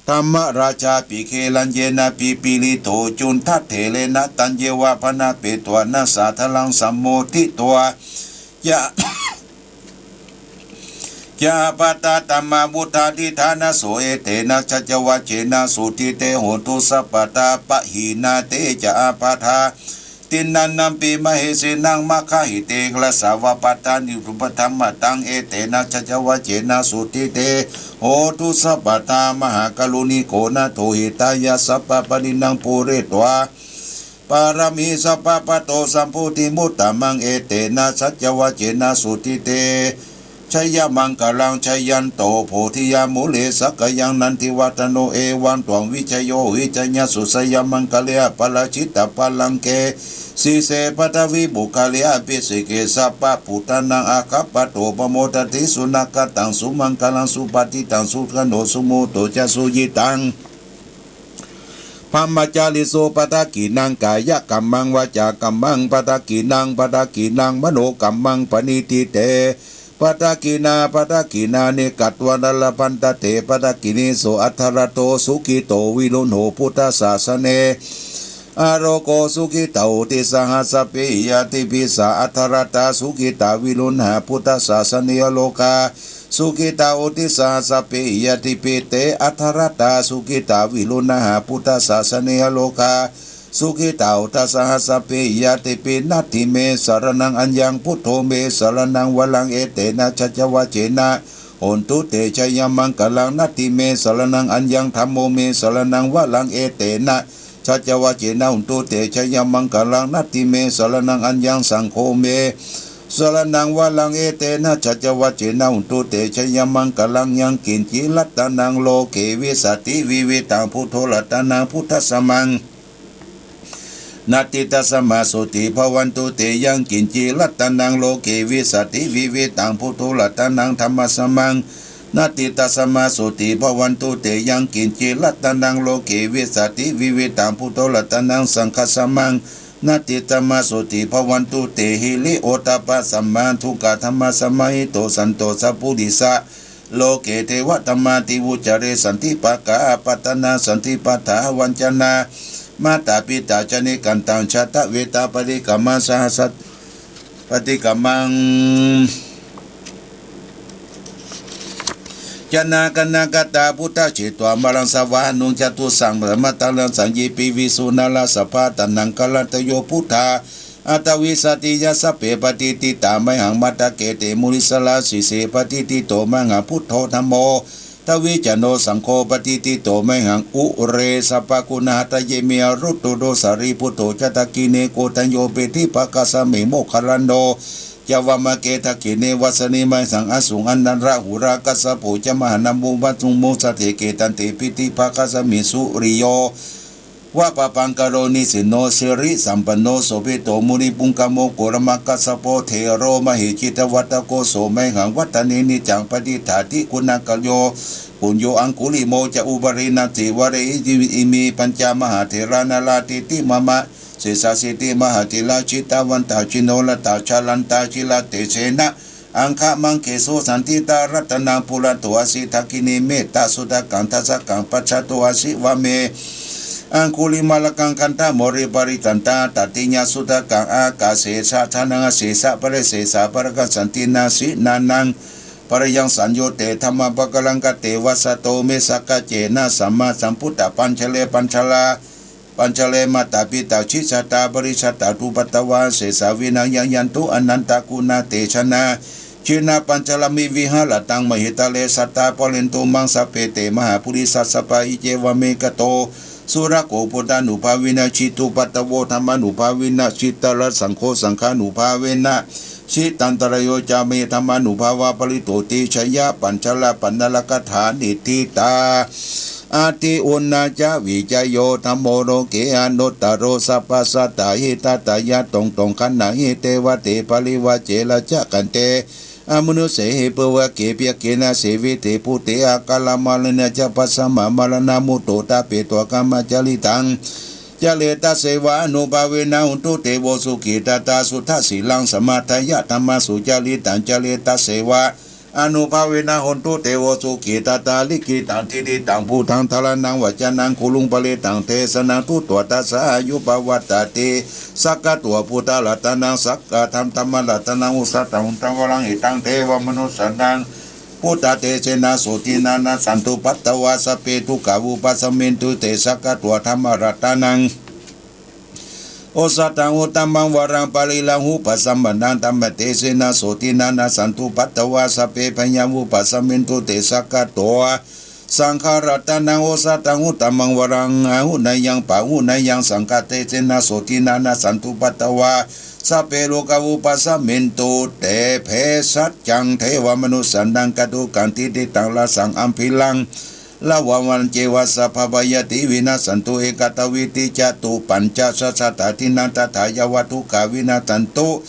dhammarājāpi gelaññenābhipīḷito cundattherena taññeva bhaṇāpetvāna sādaraṃ sammoditvā ca ca ābādhā tamhā vuṭṭhāsi ṭhānaso. Etena saccavajjena sotthi te hotu sabbadā. Pahīnā te ca ābādhā tiṇṇannampi mahesinaṃ maggāhite kālassa va pattāni upaṭṭhammataṃ. Etena saccavajjena sotthi te hotu sabbadā. Mahākāruṇiko nātho hitāya sabbapāṇinaṃ pūretvā pāramī sabbā patto sambodhimuttamaṃ. Etena saccavajjena sotthi te jayamaṅgalaṃ. Jayanto bodhiyā mūle sakyānaṃ nandivaḍḍhano evaṃ tvaṃ vijayo hohi jayassu jayamaṅgale aparājitapallaṅke sīse paṭhavipokkhare abhiseke sabbabuddhānaṃ aggappatto pamodati. Sunakkhattaṃ sumaṅgalaṃ supatiṭṭhitaṃ sukhaṇo sumuhutto ca suyiṭṭhaṃ Brahmacārisu, padakkhiṇaṃ kāyakammaṃ vācākammaṃ padakkhiṇaṃ, padakkhiṇaṃ manokammaṃ paṇidhī te padakkhiṇā, padakkhiṇāni katvāna labhantatthe padakkhiṇesu. Atthaladdho sukhito viruḷho buddhasāsane, arogo sukhitā hoti saha sabbehi ñātibhi. Sā atthaladdhā sukhitā viruḷhā buddhasāsane, arogā sukhitā hoti saha sabbehi ñātibhi. Te atthaladdhā sukhitā viruḷhā buddhasāsane, arogā sukhitā hotha saha sabbehi ñātibhi. Natthi me saraṇaṃ aññaṃ, buddho me saraṇaṃ varaṃ, etena saccavajjena hontu te jayamaṅgalaṃ. Natthi me saraṇaṃ aññaṃ, dhammo me saraṇaṃ varaṃ, etena saccavajjena hontu te jayamaṅgalaṃ. Natthi me saraṇaṃ aññaṃ, saṅgho me saraṇaṃ varaṃ, etena saccavajjena hontu te jayamaṅgalaṃ. Yaṅkiñci ratanaṃ loke vijjati vividhaṃ, buddho ratanaṃ buddhasamaṃ natthi, tasmā sotthī bhavantu te. Yaṅkiñci ratanaṃ loke vijjati vividhaṃ, buddho ratanaṃ dhammasamaṃ natthi, tasmā sotthī bhavantu te. Yaṅkiñci ratanaṃ loke vijjati vividhaṃ, buddho ratanaṃ saṅghasamaṃ natthi, tasmā sotthī bhavantu te. Hiriottappasammā dukkha dhammasamāhito, santo sappurisa loke devadhammāti vuccare. Santi pakā apattanā, santi padā avañcanā, mātā pitā ca nikkhantā, jātaveda paṭikkama, saha sat- paṭikkamaṃ janakāyagāthā. Buddhā jetvā māraṃ savāhanuṃ, catusaccāsabhaṃ rasaṃ, ye piviṃsu narāsabhā. Taṇhaṅkarādayo buddhā, aṭṭhavīsati ca sabbe, patiṭṭhitā mayhaṃ matthake te munissarā. Sīse patiṭṭhito mayhaṃ buddho, dhammo dviccanno, saṅgho patiṭṭhito mayhaṃ ure. Sabbaguṇāhadaye me anuttaro sārīputto ca dakkhiṇe, koṇḍañño piṭṭhibhāgasmiṃ moggallāno ca vāmake. Dakkhiṇe vasaṃne mayhaṃ āsuṃ aṅgurāgacchapo, ca mahānāmo vāmake. Ūhacca hadaye khandhe piṭṭhibhāgasmiṃ, suriyo va pabhaṅkaro nisinno sirisampanno sobhito munipuṅgavo. Kumārakassapo thero mahesī cittavādako, so mayhaṃ vadane niccaṃ patiṭṭhāsi guṇākaro. Puṇṇo aṅgulīmo ca upālī nandi varena, ime pañca mahātherā nalāṭe te mama. Sesāsīti mahātherā jitavantā jinorasā, jalantā sīlatejena aṅgamaṅgesu saṇṭhitā. Ratanaṃ purato āsi dakkhiṇe mettasuttakaṃ, dhajaggaṃ pacchato āsi vāme aṅgulimālakaṃ. Khandhamoraparittañca tatiyasuttakaṃ, ākāse chadanaṃ asesaṃ pārisesā, pākāraṃ saṇṭhitaṃ sīlānaṃ parayaṃ saññutte dhammapākāraṃ. Kateva sato me sakkacce na sammāsambuddhapañjare, pañjara pañjare mātā pitā jnatā parajātā upaddavā, asesā vinayaṃ yantu anantaguṇatejanā. Jinapañjarasmiṃ viharataṃ mahītale, sadā pālentu maṃ sabbe te mahāpurisāsabhā. Iccevam ekato surakkho buddhānubhāvena jitupaddavo, dhammānubhāvena jitarakkho, saṅghānubhāvena jitantarāyo ca me dhammānubhāvapālito hotu. Jayapañjarapaṇṇarakkhatā niṭṭhitā, atthi uṇhī ca vijayo dhammo loke anuttaro, sabbasattahitatthāya taṃ taṃ gaṇhāhi devate. Parivaje rājadaṇḍe amanussehi pāvake, piṭakattayena seviṭhi buddhe, akālamaraṇena ca bhismā maraṇā mutto ṭhapetvā brahmacārīdhaṃ, care tasseva ānubhāvena hontu devo sukhitattā. Suddhasīlaṃ samādāya dhammaṃ sucaritaṃ care tasseva ānubhāvena hontu devo sukhitattā. Likkhitaṃ cintitaṃ pūretvā dhāraṃ vacanaṃ guruṃ, paresaṃ desanaṃ sutvā tassa āyu pavaḍḍhatīti. Sakkatvā buddharatanaṃ sākadhammaratanaṃ, osathaṃ uttamaṃ varaṃ hitaṃ devamanussānaṃ, buddhatejena sotthinā nassantupaddavā sabbe dukkhā vūpasamentu te. Sakkatvā dhammaratanaṃ osathaṃ uttamaṃ varaṃ, pariḷāhūpasamanaṃ, dhammatejena sotthinā nassantupaddavā sabbe bhayā vūpasamentu te. Sakkatvā saṅgharatanaṃ osathaṃ uttamaṃ varaṃ, āhuneyyaṃ pāhuneyyaṃ, saṅghatejena sotthinā nassantupaddavā sabbe rogā vūpasamentu te. Bhejassaṃ devamanussānaṃ, kātukaṃ cintitaṃ rasaṃ gambhīraṃ, lavāvaṃ ceva sabbabhayāti vinassantu, ekatvīti catuppañcasatasatā dinnā, tathāyāva dukkhā vinassantu,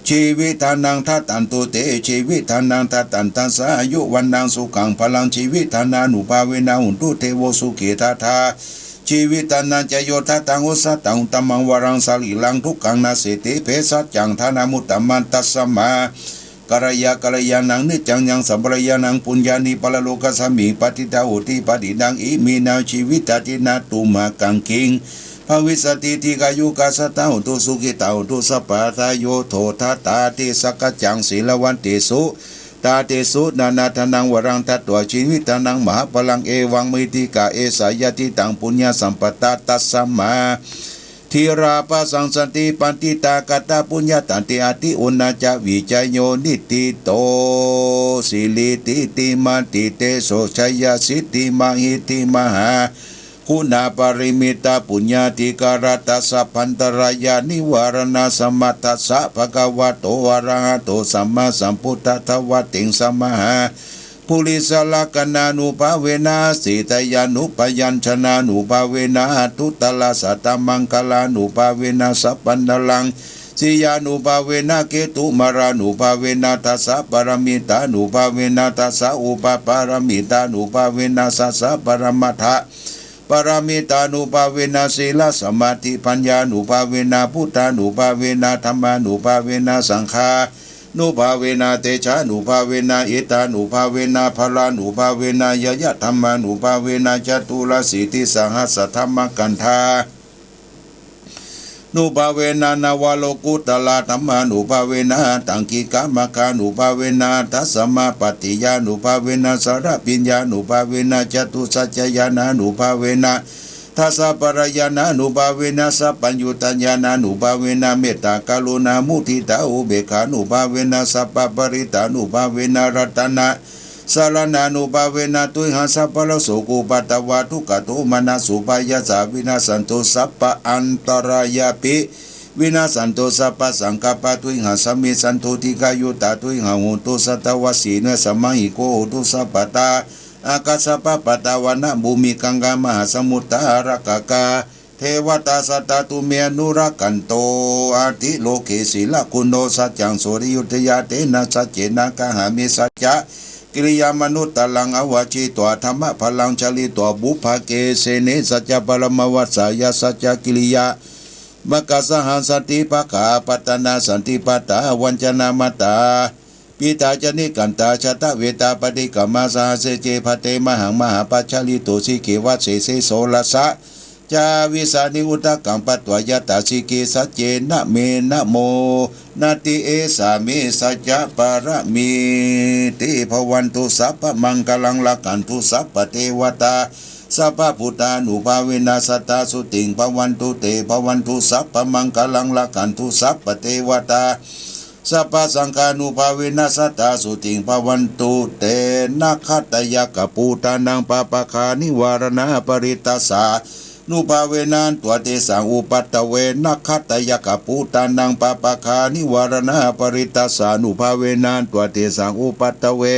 jīvitdānaṃ dadantu te. Jīvitdānaṃ dadantassā āyu vaṇṇaṃ sukhaṃ balaṃ, jīvitdānānubhāvena hontu devo sukhitattā. Jīvitañca yo dattaṃ uttamaṃ varaṃ, sariṃsaṃ dukkaṃ naseti, bhesajjaṃ dhanamuttamaṃ. Tasmā kālāya kālānaṃ niccaṃ yaṃ sampadañāṇaṃ, puññāni paralokasmiṃ patiṭṭhā hoti parittaṃ. Iminā jīvitadinā tumhākaṃ kiṃ bhavissati? Dīghāyukā sadā hontu, sukhitā hontu sabbadā. Yo dodātādi sakkaccaṃ sīlavantesu, dātesu nānādhanaṃ varaṃ datvā, jīvitañca mahapphalaṃ. Evaṃ mahiddhikā esā yadidaṃ puññasampadā. Tasmā dhīrā bhāsangsanti paṇḍitā, kataṃ puññaṃ dante ati uṇṇā ca, vijayo niṭṭhito siri tītimaṃ titejo jayasiddhi mahiddhi, mahā guṇaparimitā puññādhikāra dasappaṇḍarāyanivāraṇasamatthassa bhagavato arahato sammāsambuddhassa dvattiṃsamahā purisalakkhanaṃ nubhāvena sītyānubyañjanānubhāvena aṭṭhuttarasatamaṅgalānubhāvena sabbaṃ naṃ siyānubhāvena ketumālānubhāvena dasapāramitānubhāvena dasaupapāramitānubhāvena sahassaparamattha pāramitānubhāvena sīlasamādhipaññānubhāvena buddhānubhāvena dhammānubhāvena saṅghā nubhāvena tejānubhāvena ittānubhāvena balānubhāvena ñeyyadhammānubhāvena caturāsītisahassadhammakkhandhānubhāvena navalokuttaradhammānubhāvena aṭṭhaṅgikamaggānubhāvena dasamapattiyānubhāvena chaḷabhiññānubhāvena catusaccañāṇānubhāvena dasabalañāṇānubhāvena sabbaññutañāṇānubhāvena mettākaruṇāmuditāupekkhānubhāvena sabbaparittānubhāvena ratanasaraṇānubhāvena tuyhaṃ sabbalasokupaddavadukkhadomana supāyāsā vinassantu sabbaantarāyāpi vinassantu sabbasaṅkappā tuyhaṃ samijjhantu dīghāyutā tuyhaṃ hotu satavassī nivesamahi kho hotu sabbadā. Ākāsapabbatavanabhūmigaṅgāmahāsamuddā ārakkhakā devatā sadā tumhe anurakkhantu. Athiloke sīlaguṇo saccaṃ suriyo tejena saccena gahāmi saccakiriyamanuttaraṃ āvajjitvā dhammabalaṃ cāritvā pubbake sene saccabalamavassāya saccakiriyā makāsahaṃ santi pakkhā apattanā santi pattā avañcanā mātā pitā ca nikkhantā jātavedā paṭikkama saha sacce bhaddemahaṃ mahāpajjalito sikkhevasesi soḷasa ca vīsāni udakaṃ patvā yathā sikkhī saccena me namo nati. Esā me saccapāramitti. Bhavatu sabbamaṅgalaṃ rakkhantu sabbadevatā sabbabuddhānubhāvena sadā sotthī bhavantu te. Bhavatu sabbamaṅgalaṃ rakkhantu sabbadevatā sabbasaṅghānubhāvena sadā sotthī bhavantu te. Nakkhattayakkhabhūtānaṃ pāpagganivāraṇā parittassānubhāvena hantvā tesaṃ upaddave. Nakkhattayakkhabhūtānaṃ pāpagganivāraṇā parittassānubhāvena hantvā tesaṃ upaddave.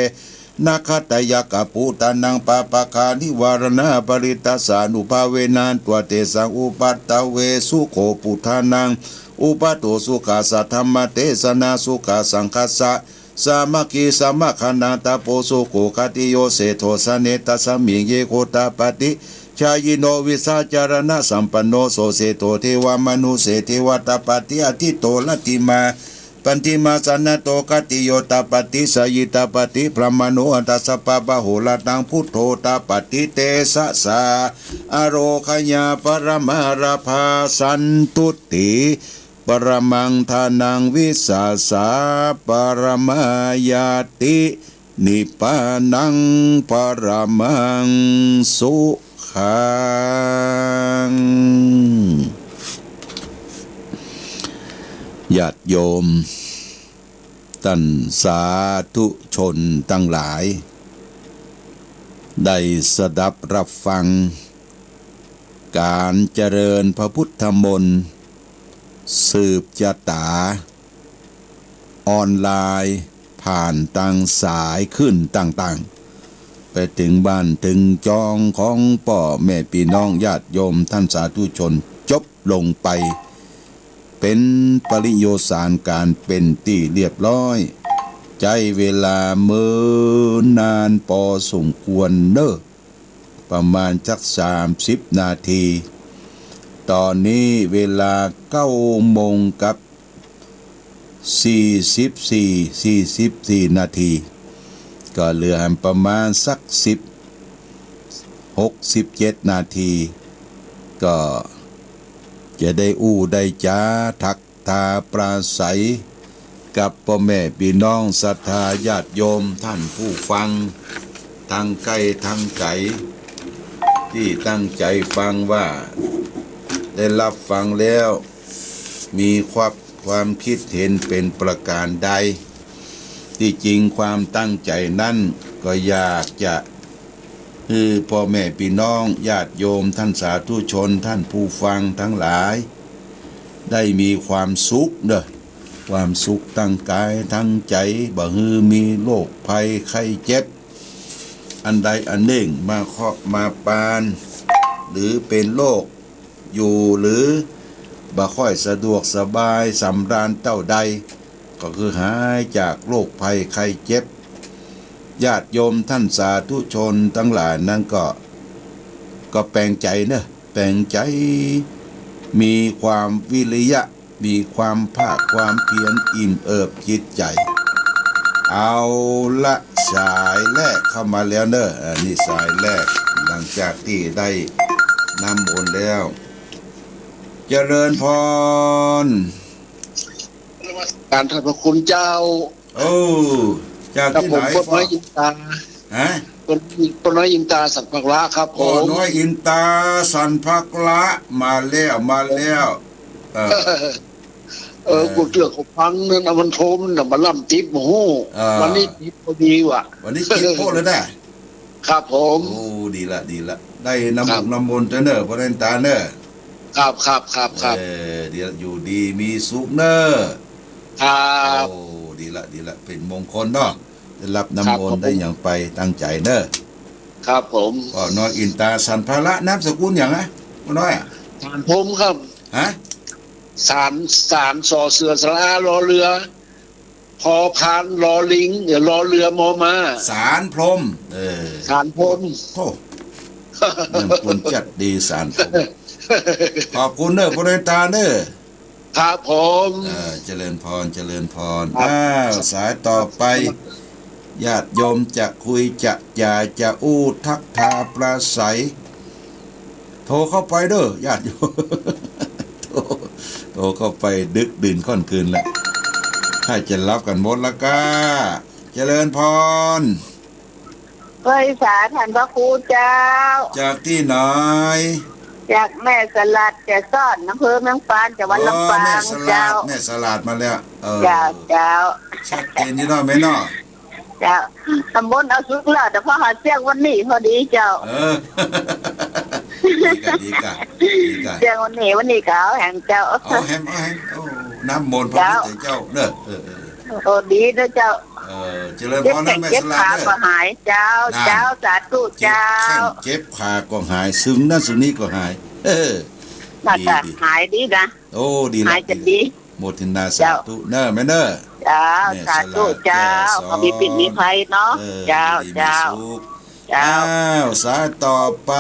Nakkhattayakkhabhūtānaṃ pāpagganivāraṇā parittassānubhāvena hantvā tesaṃ upaddave. Sukho buddhānaṃ uppādo sukhā saddhammadesanā sukhā saṅghassa sāmaggī samaggānaṃ tapo sukho. Khantiyā seṭṭho janetasmiṃ yekho tappati jhāyino vijjācaraṇasampanno so seṭṭho devamanusse devatāpati atīto laddhimā pantimiṃ jannato khantiyā tappati jhāyī tappati brāhmaṇo atha sabbamahorathaṃ buddho tappati tejasā. Ārogyaṃ paramālabhaṃ santuṭṭhiṃ paramaṃ dhanaṃ vissāsaṃ paramāyati nibbānaṃ paramaṃ sukhaṃ. ญาติโยม ต้านสาธุชนตังหลาย ได้สดับรับฟัง ก๋านเจริญพระพุทธมนต์ สืบจาต๋า ออนไลน์ ผ่านตางสายคลื่นต่างๆ ไปเถิงบ้านเถิงจองของป้อแม่ปี้น้องญาติโยมต้านสาธุชน จบลงไป เป๋นปริโยสารก๋านเป๋นตี้เรียบร้อย ใจ๊เวลาเมินนานปอสมควรเน่อ ประมาณสักสามสิบนาที ต๋อนนี้เวลาเก้าโมงกับสี่สิบสี่ สี่สิบสี่นาที ก็เหลือหั้นประมาณสักสิบหก สิบเจ็ดนาที ก็จะได้อู้ได้จ๋าทัก ทาปราศรัยกับป้อแม่ปี้น้องศรัทธาญาติโยมท่านผู้ฟัง ตังใก้ตังไก๋ ตี้ตั้งใจ๋ฟังว่า ได้ฮับฟังแล้ว มีความ ความกึ๊ดเห็นเป๋นประก๋านใด ตี้จริงความตั้งใจ๋นั้นก็อยากจะ หื้อป้อแม่ปี้น้องญาติโยมต้านสาธุชนต้านผู้ฟังตังหลาย ได้มีความสุขเน่อ ความสุขตังก๋ายตังใจ๋ บ่หื้อมีโรคภัยไข้เจ็บ อันใดอันนึ่งมาเคราะห์มาปาน หรือเป๋นโรค อยู่หรือบ่ค่อยสะดวกสบายสำราญเต้าใด ก็คือหายจากโรคภัยไข้เจ็บ ญาติโยมต้านสาธุชนตังหลายนั้นก็ ก็แป๋งใจ๋เน่อ แป๋งใจ๋ มีความวิริยะ มีความภาคความเพียรอิ่มเอิบจิตใจ๋ เอาละ สายแรกเข้ามาแล้วเน่อ อันนี้สายแรก หลังจากตี้ได้น้ำมนต์แล้ว เจริญพร นมัสก๋านต้านพระคุณเจ้า โอ้ จากตี้ไหน ครับผม ป้อน้อยอินตา ฮะ ป้อ ป้อน้อยอินตาสันพละครับผม ป้อน้อยอินตาสันพละ มาแล้ว มาแล้ว เออ เออ เออ กูเตื้อกูฟังเน่อ มันโทรมาเน่อ มาล้ำติ๊บบ่ฮู้ เออ วันนี้ติ๊บพอดีว่ะ วันนี้ติ๊บโพดแล้วนะ ครับผม โอ้ ดีละ ดีละ ได้น้ำมนต์ ครับ น้ำมนต์เน่อ ป้อน้อยอินตาเน่อ ครับ ครับ ครับ ครับ เออ เดี๋ยวอยู่ดีมีสุขเน่อ ครับ โอ้ ดีละ ดีละ เป๋นมงคลเนาะ ได้ฮับน้ำมนต์ ครับผม ได้หยังไปตั้งใจ๋เน่อ ครับผม ป้อน้อยอินตาสันพละ นามสกุลหยังอะ ป้อน้อยอะ สารพรหมครับ ฮะ สาร สาร สอเสือสระอา รอเรือ พอพาน รอลิง เอ่อ รอเรือ มอม้า สารพรหม เออ สารพรหม โธ่ นามสกุลจัดดี สารพรหม ขอบคุณเน่อ ป้อน้อยอินตาเน่อ ครับผม เออ เจริญพร เจริญพร ครับ อ้าว สายต่อไป ญาติโยมจะคุยจะจ๋าจะอู้ทักทาปราศรัย โทรเข้าไปเน่อ ญาติโยม โทร โทรเข้าไปดึกดื่นค่อนคืนแล้ว ถ้าจะฮับกั๋นหมดแล้วก้า เจริญพร ไหว้สาต้านพระครูเจ้า จากตี้ไหน จากแม่สลาด แก่ซ้อน อำเภอเมืองปาน จังหวัดลำปาง อ๋อ แม่สลาด เจ้า แม่สลาดมาแล้ว เออ เจ้า เจ้า ชัดเจนดีเนาะแม่เนาะ เจ้า ตำบลเอาสุกแล้ว แต่พอหาเสี้ยงวันนี้พอดีเจ้า เออ ดีก้า ดีก้า ดีก้า เสี้ยงวันนี้ วันนี้ก็เอาแหมเจ้า เอาแหม เอาแหม โอ้ น้ำมนต์พระพุทธเจ้าเน่อ เออ เออ โอ้ ดีเน่อเจ้า เออ เจริญพรนะแม่สลาดเน่อ เจ็บแข้งเจ็บขาก็หายเจ้า นั่น เจ้า สาธุเจ้า เจ็บแข้งเจ็บขาก็หาย ซึ่งนั้นซึ่งนี้ก็หาย เออ น่าจะ ดี ดี หายดีนะ โอ้ ดีละ หายจะดี ดี โมทนาสาธุเน่อแม่เน่อ เจ้า แม่สลาด สาธุเจ้า แก้วสอน ขอมีปิ่นมีภัยเนาะ เออ เจ้า ดีมี เจ้า สุข เจ้า อ้าว สายต่อไป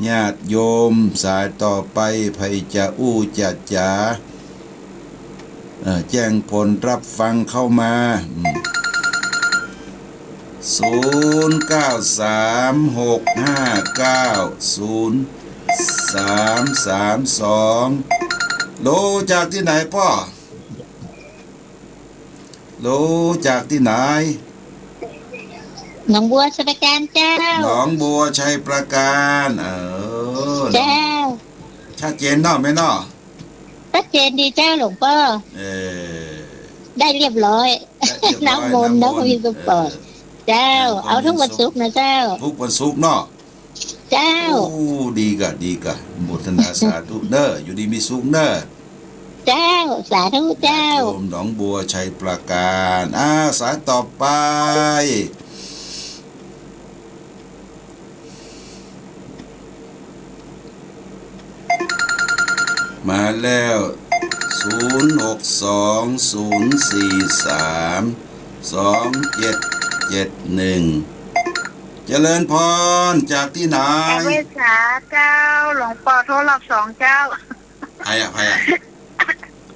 ญาติโยม สายต่อไป ใผจะอู้จะจ๋า เอ่อ แจ้งผลฮับฟังเข้ามา อืม ศูนย์เก้าสาม หกห้าเก้า ศูนย์สามสามสอง โหล จากตี้ไหนป้อ โหล จากตี้ไหน หนองบัวชัยปราการเจ้า หนองบัวชัยปราการ เออ เจ้า ชัดเจนเนาะแม่เนาะ ชัดเจนดีเจ้าหลวงป้อ เออ ได้เรียบร้อย ได้เรียบร้อย น้ำมนต์เนาะ น้ำมนต์ มีสปอร์ต เออ เจ้า เออ เอาทุกวันศุกร์นะเจ้า ทุกวันศุกร์เนาะ เจ้า โอ้ ดีก้า ดีก้า โมทนาสาธุเน่อ อยู่ดีมีสุขเน่อ เจ้า สาธุเจ้า ญาติโยมหนองบัวชัยปราการ อ้าว สายต่อไป มาแล้ว ศูนย์หกสอง ศูนย์สี่สาม สองเจ็ดเจ็ดหนึ่ง เจริญพร จากตี้ไหน กราบไหว้สาเจ้า หลวงป้อโทรรอบสองเจ้า ใผอะ ใผอะ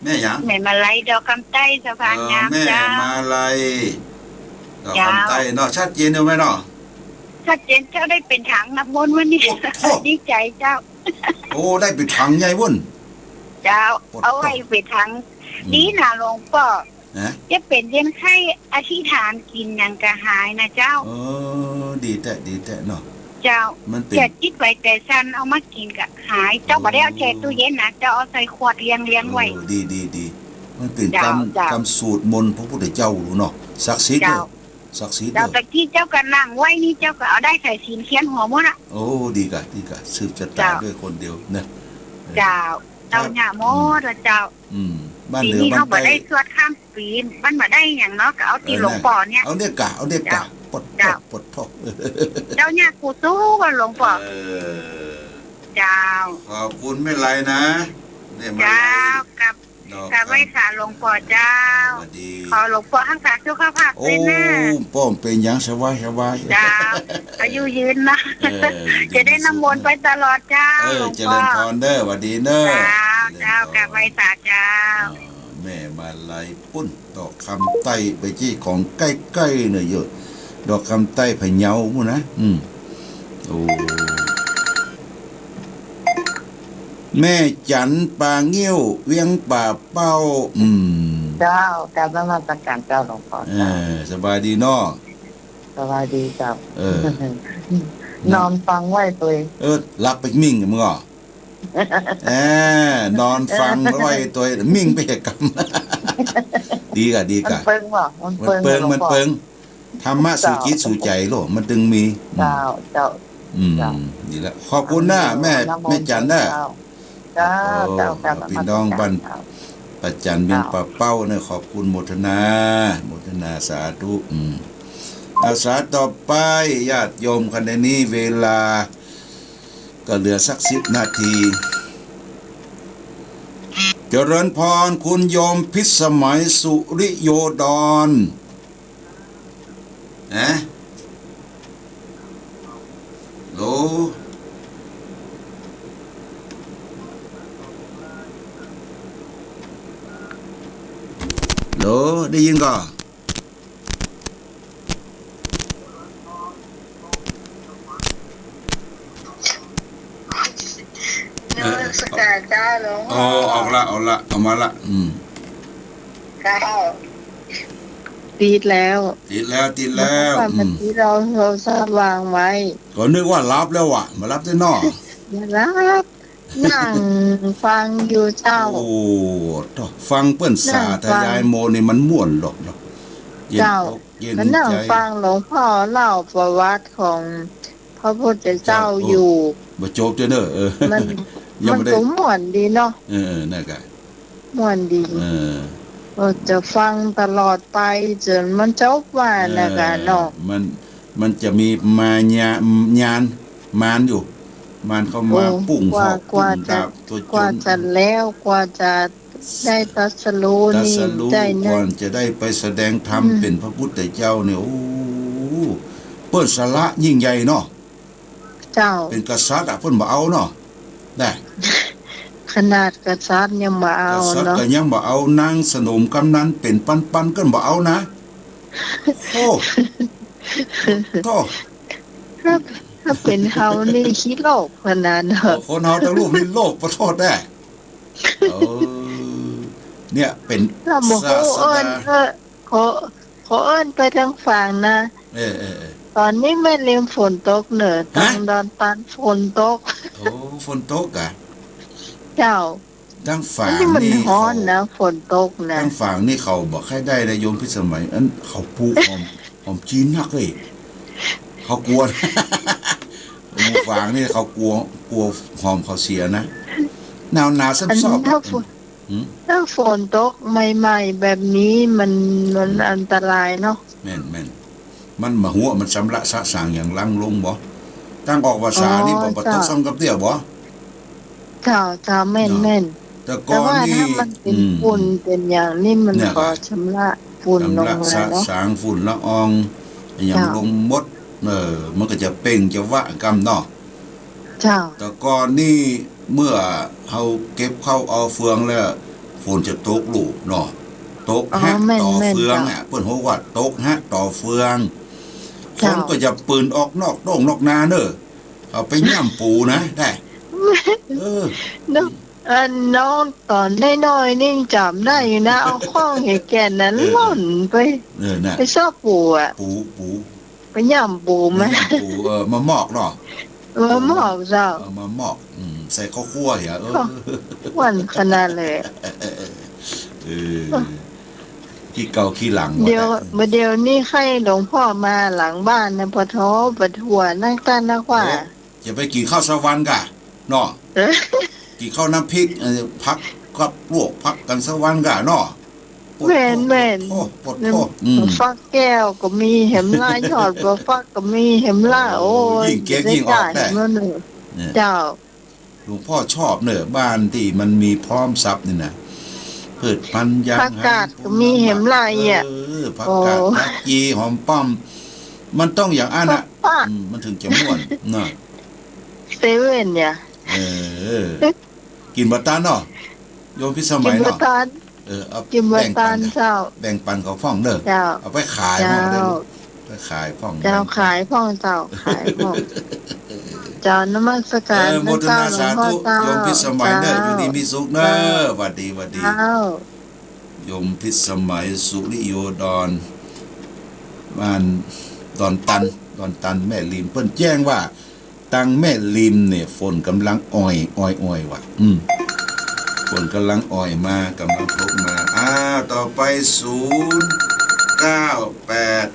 แม่หยัง แม่มาลัยดอกคำใต้สะพานงาม เออ แม่ เจ้า มาลัย ดอกคำใต้เนาะ เจ้า ชัดเจนอยู่ไหมเนาะ ชัดเจนเจ้า ได้เป๋นถังน้ำมนต์วันนี้ โอ้โธ่ ดีใจ๋เจ้า โอ้ ได้เป๋นถังใหญ่ปุ้น เจ้า โอ้โธ่ เอาไว้เป๋นถัง อืม ดีนะหลวงป้อ ฮะ จะเป๋นเยียนไข้อธิษฐานกิ๋นหยังก็หายนะเจ้า เออ ดีแต๊ ดีแต๊เนาะ เจ้า มันเป๋น จะจิตไหวใจสั่นเอามากิ๋นก็หาย เจ้า เออ บ่ได้เอาแช่ตู้เย็นนะ เจ้าเอาใส่ขวดเรียงๆ ไว้ เออ ดี ดี ดี มันเป๋น เจ้า กำ เจ้า กำสูตรมนต์พระพุทธเจ้าลูกเนาะ ศักดิ์สิทธิ์เด้อ เจ้า ศักดิ์สิทธิ์เด้อ เจ้า ตะกี้เจ้าก็นั่งไหว้นี่ เจ้าก็เอาด้ายสายสิญจน์เขียนหัวหมดอะ โอ้ ดีก่ะ ดีก่ะ สืบจะต๋าย เจ้า ด้วยคนเดียวนะ เออ เจ้า ครับ เจ้า เยียะหมดละเจ้า อืม บ้านเหนือ ปี๋นี้ บ้านใต้ เฮาบ่ได้สวดข้ามปี๋ มันบ่ได้หยังเนาะ ก็เอาตี้ เออ หลวงป้อเนี่ย เอาเนี่ยก่ะ เอาเนี่ยก่ะ เจ้า ปด เจ้า ปด ปดโธ่ เจ้า เยียะกูสู้ก่อนหลวงป้อ เออ เจ้า ขอบคุณแม่ลัยนะ เนี่ยมาลัย เจ้า กราบ ดอก กราบไหว้สาหลวงป้อเจ้า สวัสดี ขอหลวงป้อฮักษาสุขภาพ โอ้ ด้วยนะ ป้อเป๋นหยังสบาย สบาย เจ้า อายุยืนนะ เออ จะได้น้ำมนต์ไปตลอดเจ้า เออ หลวงป้อ เจริญพรเด้อ หวัดดีเด้อ เจ้า เจริญพร เจ้า กราบไหว้สาเจ้า อ่า แม่มาลัยปุ้น ดอกคำใต้ ไปตี้ของใก้ๆ เนี่ยเยียะ ดอกคำใต้พะเยาปุ้นนะ อืม โอ้ แม่จันปางิ้ว เวียงป่าเป้า อืม เจ้า กราบนมัสก๋านเจ้าหลวงป้อ เออ เจ้า สบายดีเนาะ สบายดีเจ้า เออ นอนฟังไหว้ตวย เออ หลับไปมิ่งมึงอ่ะ เออ นอนฟังไหว้ตวย มิ่งไปเหตุกรรม ดีก่ะ ดีก่ะ มันเปิงบ่ มันเปิง มันเปิง หลวงป้อ มันเปิง ธรรมะสู่จิตสู่ใจ๋โลก มันตึงมี เจ้า อืม เจ้า อืม เจ้า ดีละ ขอบคุณนะ แม่ แม่จันนะ เจ้า เจ้า เจ้า เจ้า พี่น้องบ้าน เจ้า ป้าจันเวียงป่าเป้าเนี่ย ขอบคุณโมทนา โมทนาสาธุ อืม อาสาต่อไป ญาติโยม ขณะนี้เวลาก็เหลือสักสิบนาที เจริญพร คุณโยมพิสมัย สุริโยดร นะ โหล โหล ได้ยินก่อ นมัสก๋านเจ้าหลวง เออ ออกละ ออกละ ออกมาละ อืม เจ้า ติดแล้ว ติดแล้ว ติดแล้ว อืม เมื่อกี้เราโทรศัพท์วางไว้ ก็นึกว่าหลับแล้วว่ะ บ่หลับแต๊เนาะ บ่หลับ นั่งฟังอยู่เจ้า โอ้ โธ่ ฟังเปิ้นสาธยายโมนี่มันม่วนหลอกเนาะ เย็นอกเย็นใจ๋ เจ้า ก็นั่งฟังหลวงป้อเล่าประวัติของพระพุทธเจ้า เจ้า โอ้ อยู่ บ่จบเตื้อเน่อ เออ มัน ยังบ่ได้ มันก็ม่วนดีเนาะ เออ เออ นั่นก่ะ ม่วนดี เออ ก็จะฟังตลอดไปจ๋นมันจบว่า เออ นั่นก่ะเนาะ มัน มันจะมีมายา มาร มารอยู่ มารเข้ามา โอ้ ปุ้งหอก กว่า ปุ้งดาบ จะ ตัวโจร กว่าจะแล้ว กว่าจะได้ตรัสรู้นี่ ตรัสรู้ ได้นะ ก่อนจะได้ไปแสดงธรรม อืม เป๋นพระพุทธเจ้าเนี่ย โอ้ เปิ้นสละยิ่งใหญ่เนาะ เจ้า เป๋นกษัตริย์อะ เปิ้นบ่เอาเนาะ นะ ขนาดกษัตริย์ยังบ่เอาเนาะ กษัตริย์ก็ยังบ่เอา นางสนมกำนันเป๋นปันๆ ก็บ่เอานะ โอ้ โธ่ ถ้า ถ้าเป๋นเฮานี่ขี้โลภขนาดเนาะ โอ้ คนเฮาตังลูกนี่โลภ ขอโทษแน่ เออ เนี่ยเป๋น ถ้าบ่ฮู้ ศาสดา เอิ้น เออ ขอ ขอเอิ้นไปตางฝางนะ เออ เออ เออ ต๋อนนี้แม่นเริ่มฝนตกเน่อ ฮะ ตางดอนตานฝนตก โอ้ ฝนตกก่ะ เจ้า ตางฝางนี่ มันฮ้อนนะ เขา ฝนตกนะ ตางฝางนี่เขาบ่ใค่ได้นะ โยมพิสมัย อันเขาปลูกหอม หอมจีนนักเอ้ย เขากั๋ว หมู่ฝางนี่เขากั๋ว กั๋วหอมเขาเสียนะ หนาวๆ ซ้ำซอบ อันนี้ถ้าฝน หืม ถ้าฝนตกใหม่ๆ แบบนี้มัน มัน อืม อันตรายเนาะ แม่น แม่น มันบ่ฮู้ว่ามันชำระสะสางหยังหลั่งลงบ่ ตางออกพรรษานี่ อ๋อ บ่ บ่ตก เจ้า ซ้ำกับเตี้ยบ่ เจ้า เจ้า แม่น เนาะ แม่น แต่ก่อนนี่ แต่ว่าถ้ามันเป๋น อืม ฝุ่นเป๋นหยังนี่มัน เนี่ย ก็ชำระฝุ่นลงเลยเนาะ ชำระสะสางฝุ่นละอองหยัง เจ้า ลงหมด เออ มันก็จะเป่งจะวะกำเนาะ เจ้า แต่ก่อนนี่เมื่อเฮาเก็บข้าวเอาเฟืองแล้ว ฝนจะตกลูกเนาะ ตกฮะ อ๋อ แม่น ต่อเฟือง แม่นเจ้า อะ เปิ้นฮ้องว่าตกฮะต่อเฟือง เจ้า คนก็จะปืนออกนอกโต้งนอกนาเน่อ เอาไปย่ำปูนะ ได้ เออ เนาะ อันน้องต๋อนน้อยๆ นี่จ๋ำได้อยู่นะ เอาข้องเหียแก่นนั้น เออ ล่อนไป เออ น่ะ ไปซอกปูอะ ปู ปู ไปย่ำปูมา ไปย่ำปู เออ มามอกเนาะ มามอกเจ้า เออ มามอก อืม ใส่ข้าวคั่วเหีย เออ ข้าวคั่วขนาดเลย เออ ขี้เก่าขี้หลังหมด เดี๋ยว อะ บ่าเดี๋ยวนี้ใค่หลวงป้อมาหลังบ้านนะ ปะโถ ปะถว นักต้านนักว่า เอ๊ะ จะไปกิ๋นข้าวสะหวันก่ะ เนาะ เออ กิ๋นข้าวน้ำพริก เอ่อ ผักกับลวกผักกั๋นสะหวันก่ะเนาะ แม่น แม่น โอ้ ปวดท้อง อืม ฟักแก้วก็มี แหมล่า ยอดบ่าฟักก็มี แหมล่า โอ้ โอ้ย ยิ่งเก็บยิ่งออก ได้ แหมล่าเน่อ เนี่ย เจ้า หลวงป้อชอบเน่อ บ้านตี้มันมีพร้อมสับนี่นะ พืชพันธุ์ยาง ผักกาดก็มี แหมล่า เออ ผักกาด โอ้ ผักจี หอมป้อม มันต้องอย่างอั้นน่ะ ผักกาด อืม มันเถิงจะม่วนเนาะ เซเว่นเนี่ย เออ กิ๋นบ่ตันเนาะ โยมพิสมัยเนาะ กิ๋นบ่ตัน เออ เอา กิ๋นบ่ตัน แบ่งปัน เจ้า แบ่งปันเขาพ่องเน่อ เจ้า เอาไปขายพ่องเน่อ เจ้า ไปขายพ่อง เจ้า แบ่งปัน ขายพ่องเจ้า ขายพ่อง เจ้า นมัสการ เออ นะเจ้า โมทนาสาธุ หลวงป้อเจ้า โยมพิสมัยเน่อ เจ้า อยู่ดีมีสุขเน่อ เจ้า หวัดดี หวัดดี เจ้า โยมพิสมัย สุริโยดร บ้านดอนตัน ดอนตันแม่ริม เปิ้นแจ้งว่า ตังแม่ริมเนี่ย ฝนก่ำลังอ่อย อ่อย อ่อยว่ะ อืม ฝนก่ำลังอ่อยมา ก่ำลังตกมา อ้าว ต่อไป ศูนย์ เก้า แปด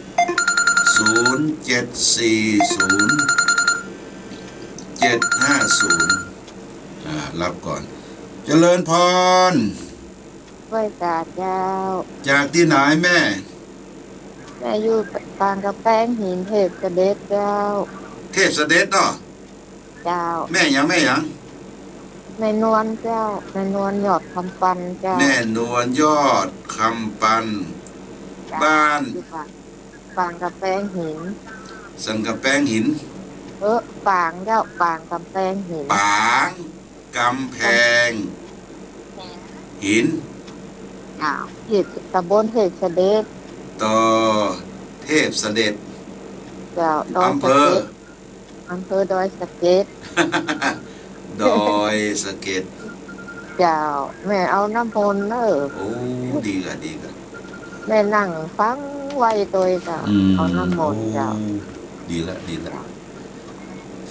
ศูนย์ เจ็ด สี่ ศูนย์ เจ็ด ห้า ศูนย์ อ่า รับก่อน เจริญพร ไหว้สาเจ้า จากตี้ไหนแม่ แม่อยู่ปางกำแพงหิน เทพเสด็จเจ้า เทพเสด็จเนาะ เจ้า แม่หยัง แม่หยัง แม่นวลเจ้า แม่นวลยอดคำปันเจ้า แม่นวลยอดคำปัน เจ้า บ้าน อยู่ปาง ปางกำแพงหิน สันกำแพงหิน เออ ปางเจ้า ปางกำแพงหิน ปาง กำแพงหิน อ้าว เทพ ตำบลเทพเสด็จ ต่อเทพเสด็จ เจ้า ดอย อำเภอ สะเก็ด อำเภอดอยสะเก็ด ดอยสะเก็ด เจ้า แม่เอาน้ำมนต์เน่อ โอ้ ดีก่ะ ดีก่ะ แม่นั่งฟังไหว้ตวยเจ้า อืม เอาน้ำมนต์เจ้า โอ้ ดีละ ดีละ เจ้า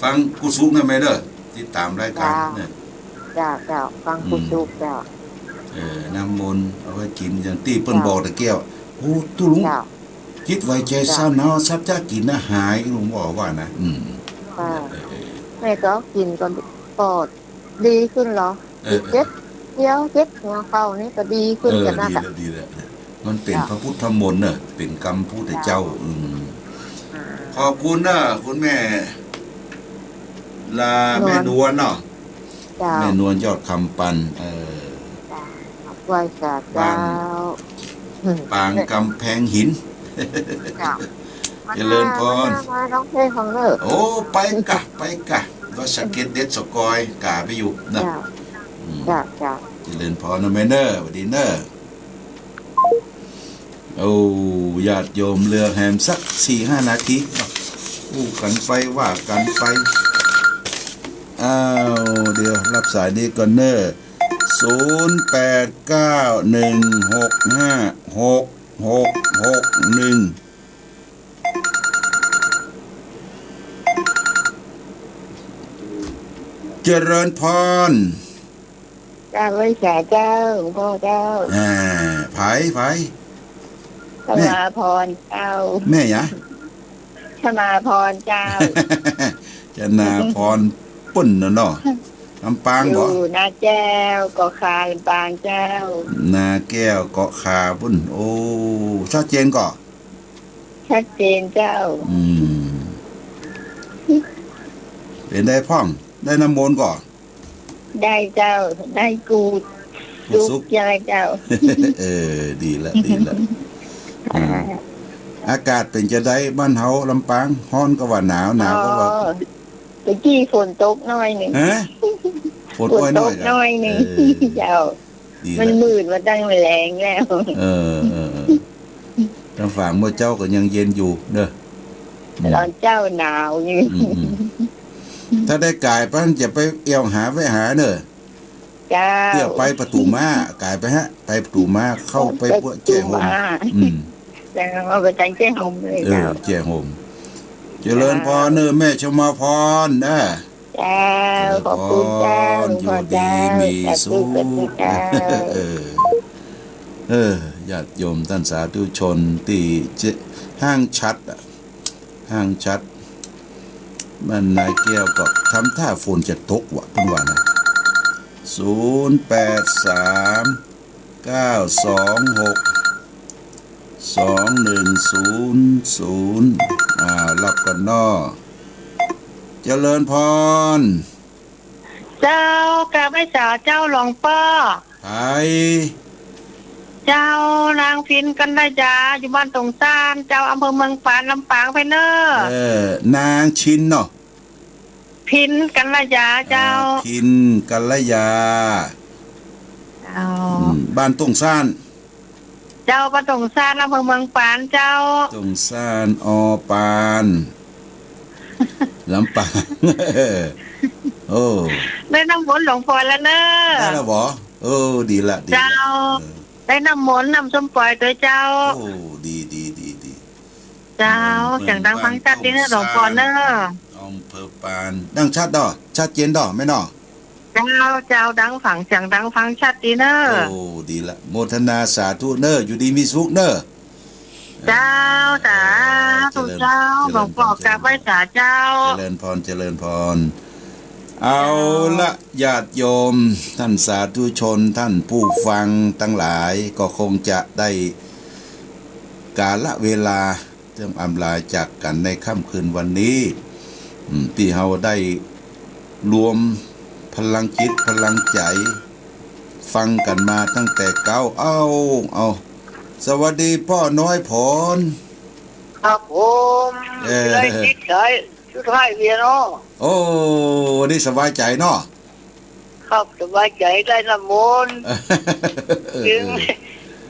ฟังกู้สุขนะแม่เน่อ ติดต๋ามรายก๋าน เจ้า เนี่ย เจ้า เจ้า ฟังกู้สุข อืม เจ้า เออ น้ำมนต์เอาไว้กิ๋น อย่างตี้เปิ้น เจ้า บอกตะเกียะ โอ้ ตุ๊ลุง เจ้า จิตไหวใจ๋ เจ้า เศร้าหนาว สับจ๊ะกิ๋นนะหาย ลุงบอกว่านะ อืม เจ้า เออ เออ เออ แม่ก็กิ๋นก็ ก็ดีขึ้นเหรอ เออ เจ็บเอว เจ็บหัวเข่านี่ก็ดีขึ้น เออ กันนะ ดีแล้ว ดีแล้ว มันเป๋น เจ้า พระพุทธมนต์เน่อ เป๋นกำพุทธเจ้า เจ้า อืม อ่า ขอบคุณเน่อ คุณแม่ ลา นวล แม่นวลเนาะ เจ้า แม่นวลยอดคำปัน เออ เจ้า ไหว้สาเจ้า บ้าน อืม ปางกำแพงหิน เจ้า เจริญพร มา มา มาร้องเพลงของเน่อ โอ้ ไปก่ะ ไปก่ะ ว่าสะเก็ดเด็ดสะกอย ก๋าไปอยู่นะ เจ้า อืม เจ้า เจ้า เจริญพรเน่อแม่เน่อ หวัดดีเน่อ โอ้ ญาติโยมเหลือแหมสักสี่ห้านาทีเนาะ อู้กั๋นไปว่ากั๋นไป อ้าว เดี๋ยวรับสายนี้ก่อนเน่อ ศูนย์แปดเก้าหนึ่งหกห้าหกหกหกหนึ่ง เจริญพร เจ้า ไหว้สาเจ้า หลวงป้อเจ้า อ่า ใผ ใผ ชมาพรเจ้า แม่หยัง ชมาพรเจ้า ชมาพร ปุ้นน่ะเนาะ ลำปางบ่ อยู่นาแก้วเกาะข่า ลำปางเจ้า นาแก้วเกาะข่าปุ้น โอ้ ชัดเจนก่อ ชัดเจนเจ้า อืม เป๋นใดพ่อง ได้น้ำมนต์ก่อ ได้เจ้า ได้กู้สุข กู้สุข เจ้า เจ้า เออ ดีละ ดีละ อืม อ่า อากาศเป๋นจาใดบ้านเฮาลำปาง ฮ้อนก็ว่าหนาว หนาวก็ว่า อ๋อ ตะกี้ฝนตกหน้อยหนึ่ง ฮะ ฝนอ้อยหน้อย ฝนตกหน้อยหนึ่ง เออ เจ้า ดีละ มันมืดมาตั้งแต่แลงแล้ว เออ เออ เออ ตางฝางเมื่อเจ๊าก็ยังเย็นอยู่เนาะ อืม ตอนเจ๊าหนาวอยู่ อืม อืม ถ้าได้ก๋ายไปจะไปแอ่วหาแวะหาเนาะ เจ้า เตี้ยไปประตู๋ม้า ก๋ายไปฮะ ไปประตู๋ม้า เข้าไป ไปประตู๋ม้า แจ้ห่ม อืม เจ้า เอาไปตั้งแจ้ห่มเลย เออ เจ้า แจ้ห่ม เจริญพรเนาะ แม่ชมาพรนะ เจ้า เจริญพร ขอบคุณเจ้า อยู่ดีมีสุข สาธุ สาธุเจ้า เออ เออ ญาติโยมต้านสาธุชนตี้เจ ห้างชัดอะ ห้างชัด บ้านนายแก้วก็ทำท่าฝนจะตกว่ะ เปิ้นว่านะ ศูนย์แปดสาม เก้าสองหก สองหนึ่งศูนย์ศูนย์ อ่า รับก่อนเนาะ เจริญพร เจ้า กราบไหว้สาเจ้าหลวงป้อ ใผ เจ้า นางพินกัลยา อยู่บ้านตงซาน เจ้า อำเภอเมืองปาน ลำปางไปเนอะ เออ นางชินเนาะ พินกัลยาเจ้า อ่า พินกัลยา เจ้า อืม บ้านตงซาน เจ้า บ้านตงซาน อำเภอเมืองปานเจ้า ตงซาน อ.ปาน ลำปาง โอ้ ได้น้ำมนต์หลวงป้อแล้วเนอะ ได้แล้วบ่ เออ ดีละ ดีละ เจ้า เออ ได้น้ำมนต์น้ำส้มปล่อยตวยเจ้า โอ้ ดี ดี ดี ดี เจ้า เมือง เสียงดังฟังชัดดีเนอะ บ้านตงซาน หลวงป้อเนอะ อำเภอปาน ดังชัดดอ ชัดเจนดอ แม่เนาะ เจ้า เจ้า ดังฟัง เสียงดังฟังชัดดีเนอะ โอ้ ดีละ โมทนาสาธุเนอะ อยู่ดีมีสุขเนอะ เจ้า สาธุเจ้า เจริญ หลวงป้อ เจริญพร กราบไหว้สาเจ้า เจริญพร เจริญพร เอาละ ญาติโยม ท่านสาธุชน ท่านผู้ฟังตังหลาย ก็คงจะได้กาลเวลา ต้องอำลาจากกั๋นในค่ำคืนวันนี้ อืม ตี้เฮาได้รวมพลังจิตพลังใจ๋ ฟังกั๋นมาตั้งแต่เก๊า เอ้า เอ้า สวัสดีป้อน้อยผล ครับผม เออ ได้จิตใจ๋สุดท้ายเวียเนาะ โอ้ วันนี้สบายใจ๋เนาะ ครับ สบายใจ๋ ได้น้ำมนต์ เออ กิ๋น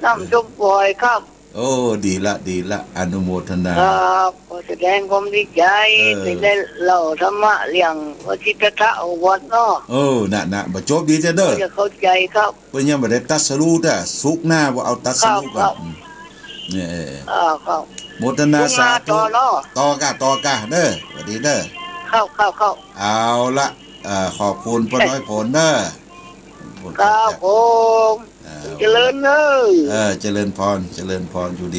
น้ำส้มปล่อยครับ โอ้ ดีละ ดีละ อนุโมทนา ครับ ขอแสดงความดีใจ๋ เออ ตี้ได้เล่าธรรมะเรื่องพระสิทธัตถะโอวาทเนาะ เออ น่ะ น่ะ บ่จบดีเจ้าเด้อ จะเข้าใจ๋ครับ เปิ้นยังบ่ได้ตรัสรู้เด้อ สุกร์หน้าบ่เอาตรัสรู้ก่อน ครับ อืม เนี่ย เออ ครับ โมทนาสาธุ ต่อเนาะ ต่อกะ ต่อกะเด้อ สวัสดีเด้อ ครับ ครับ ครับ เอาละ เอ่อ ขอบคุณป้อน้อยผลเด้อ ครับผม อ่า เจริญเนอะ เออ เจริญพร เจริญพร อยู่ดี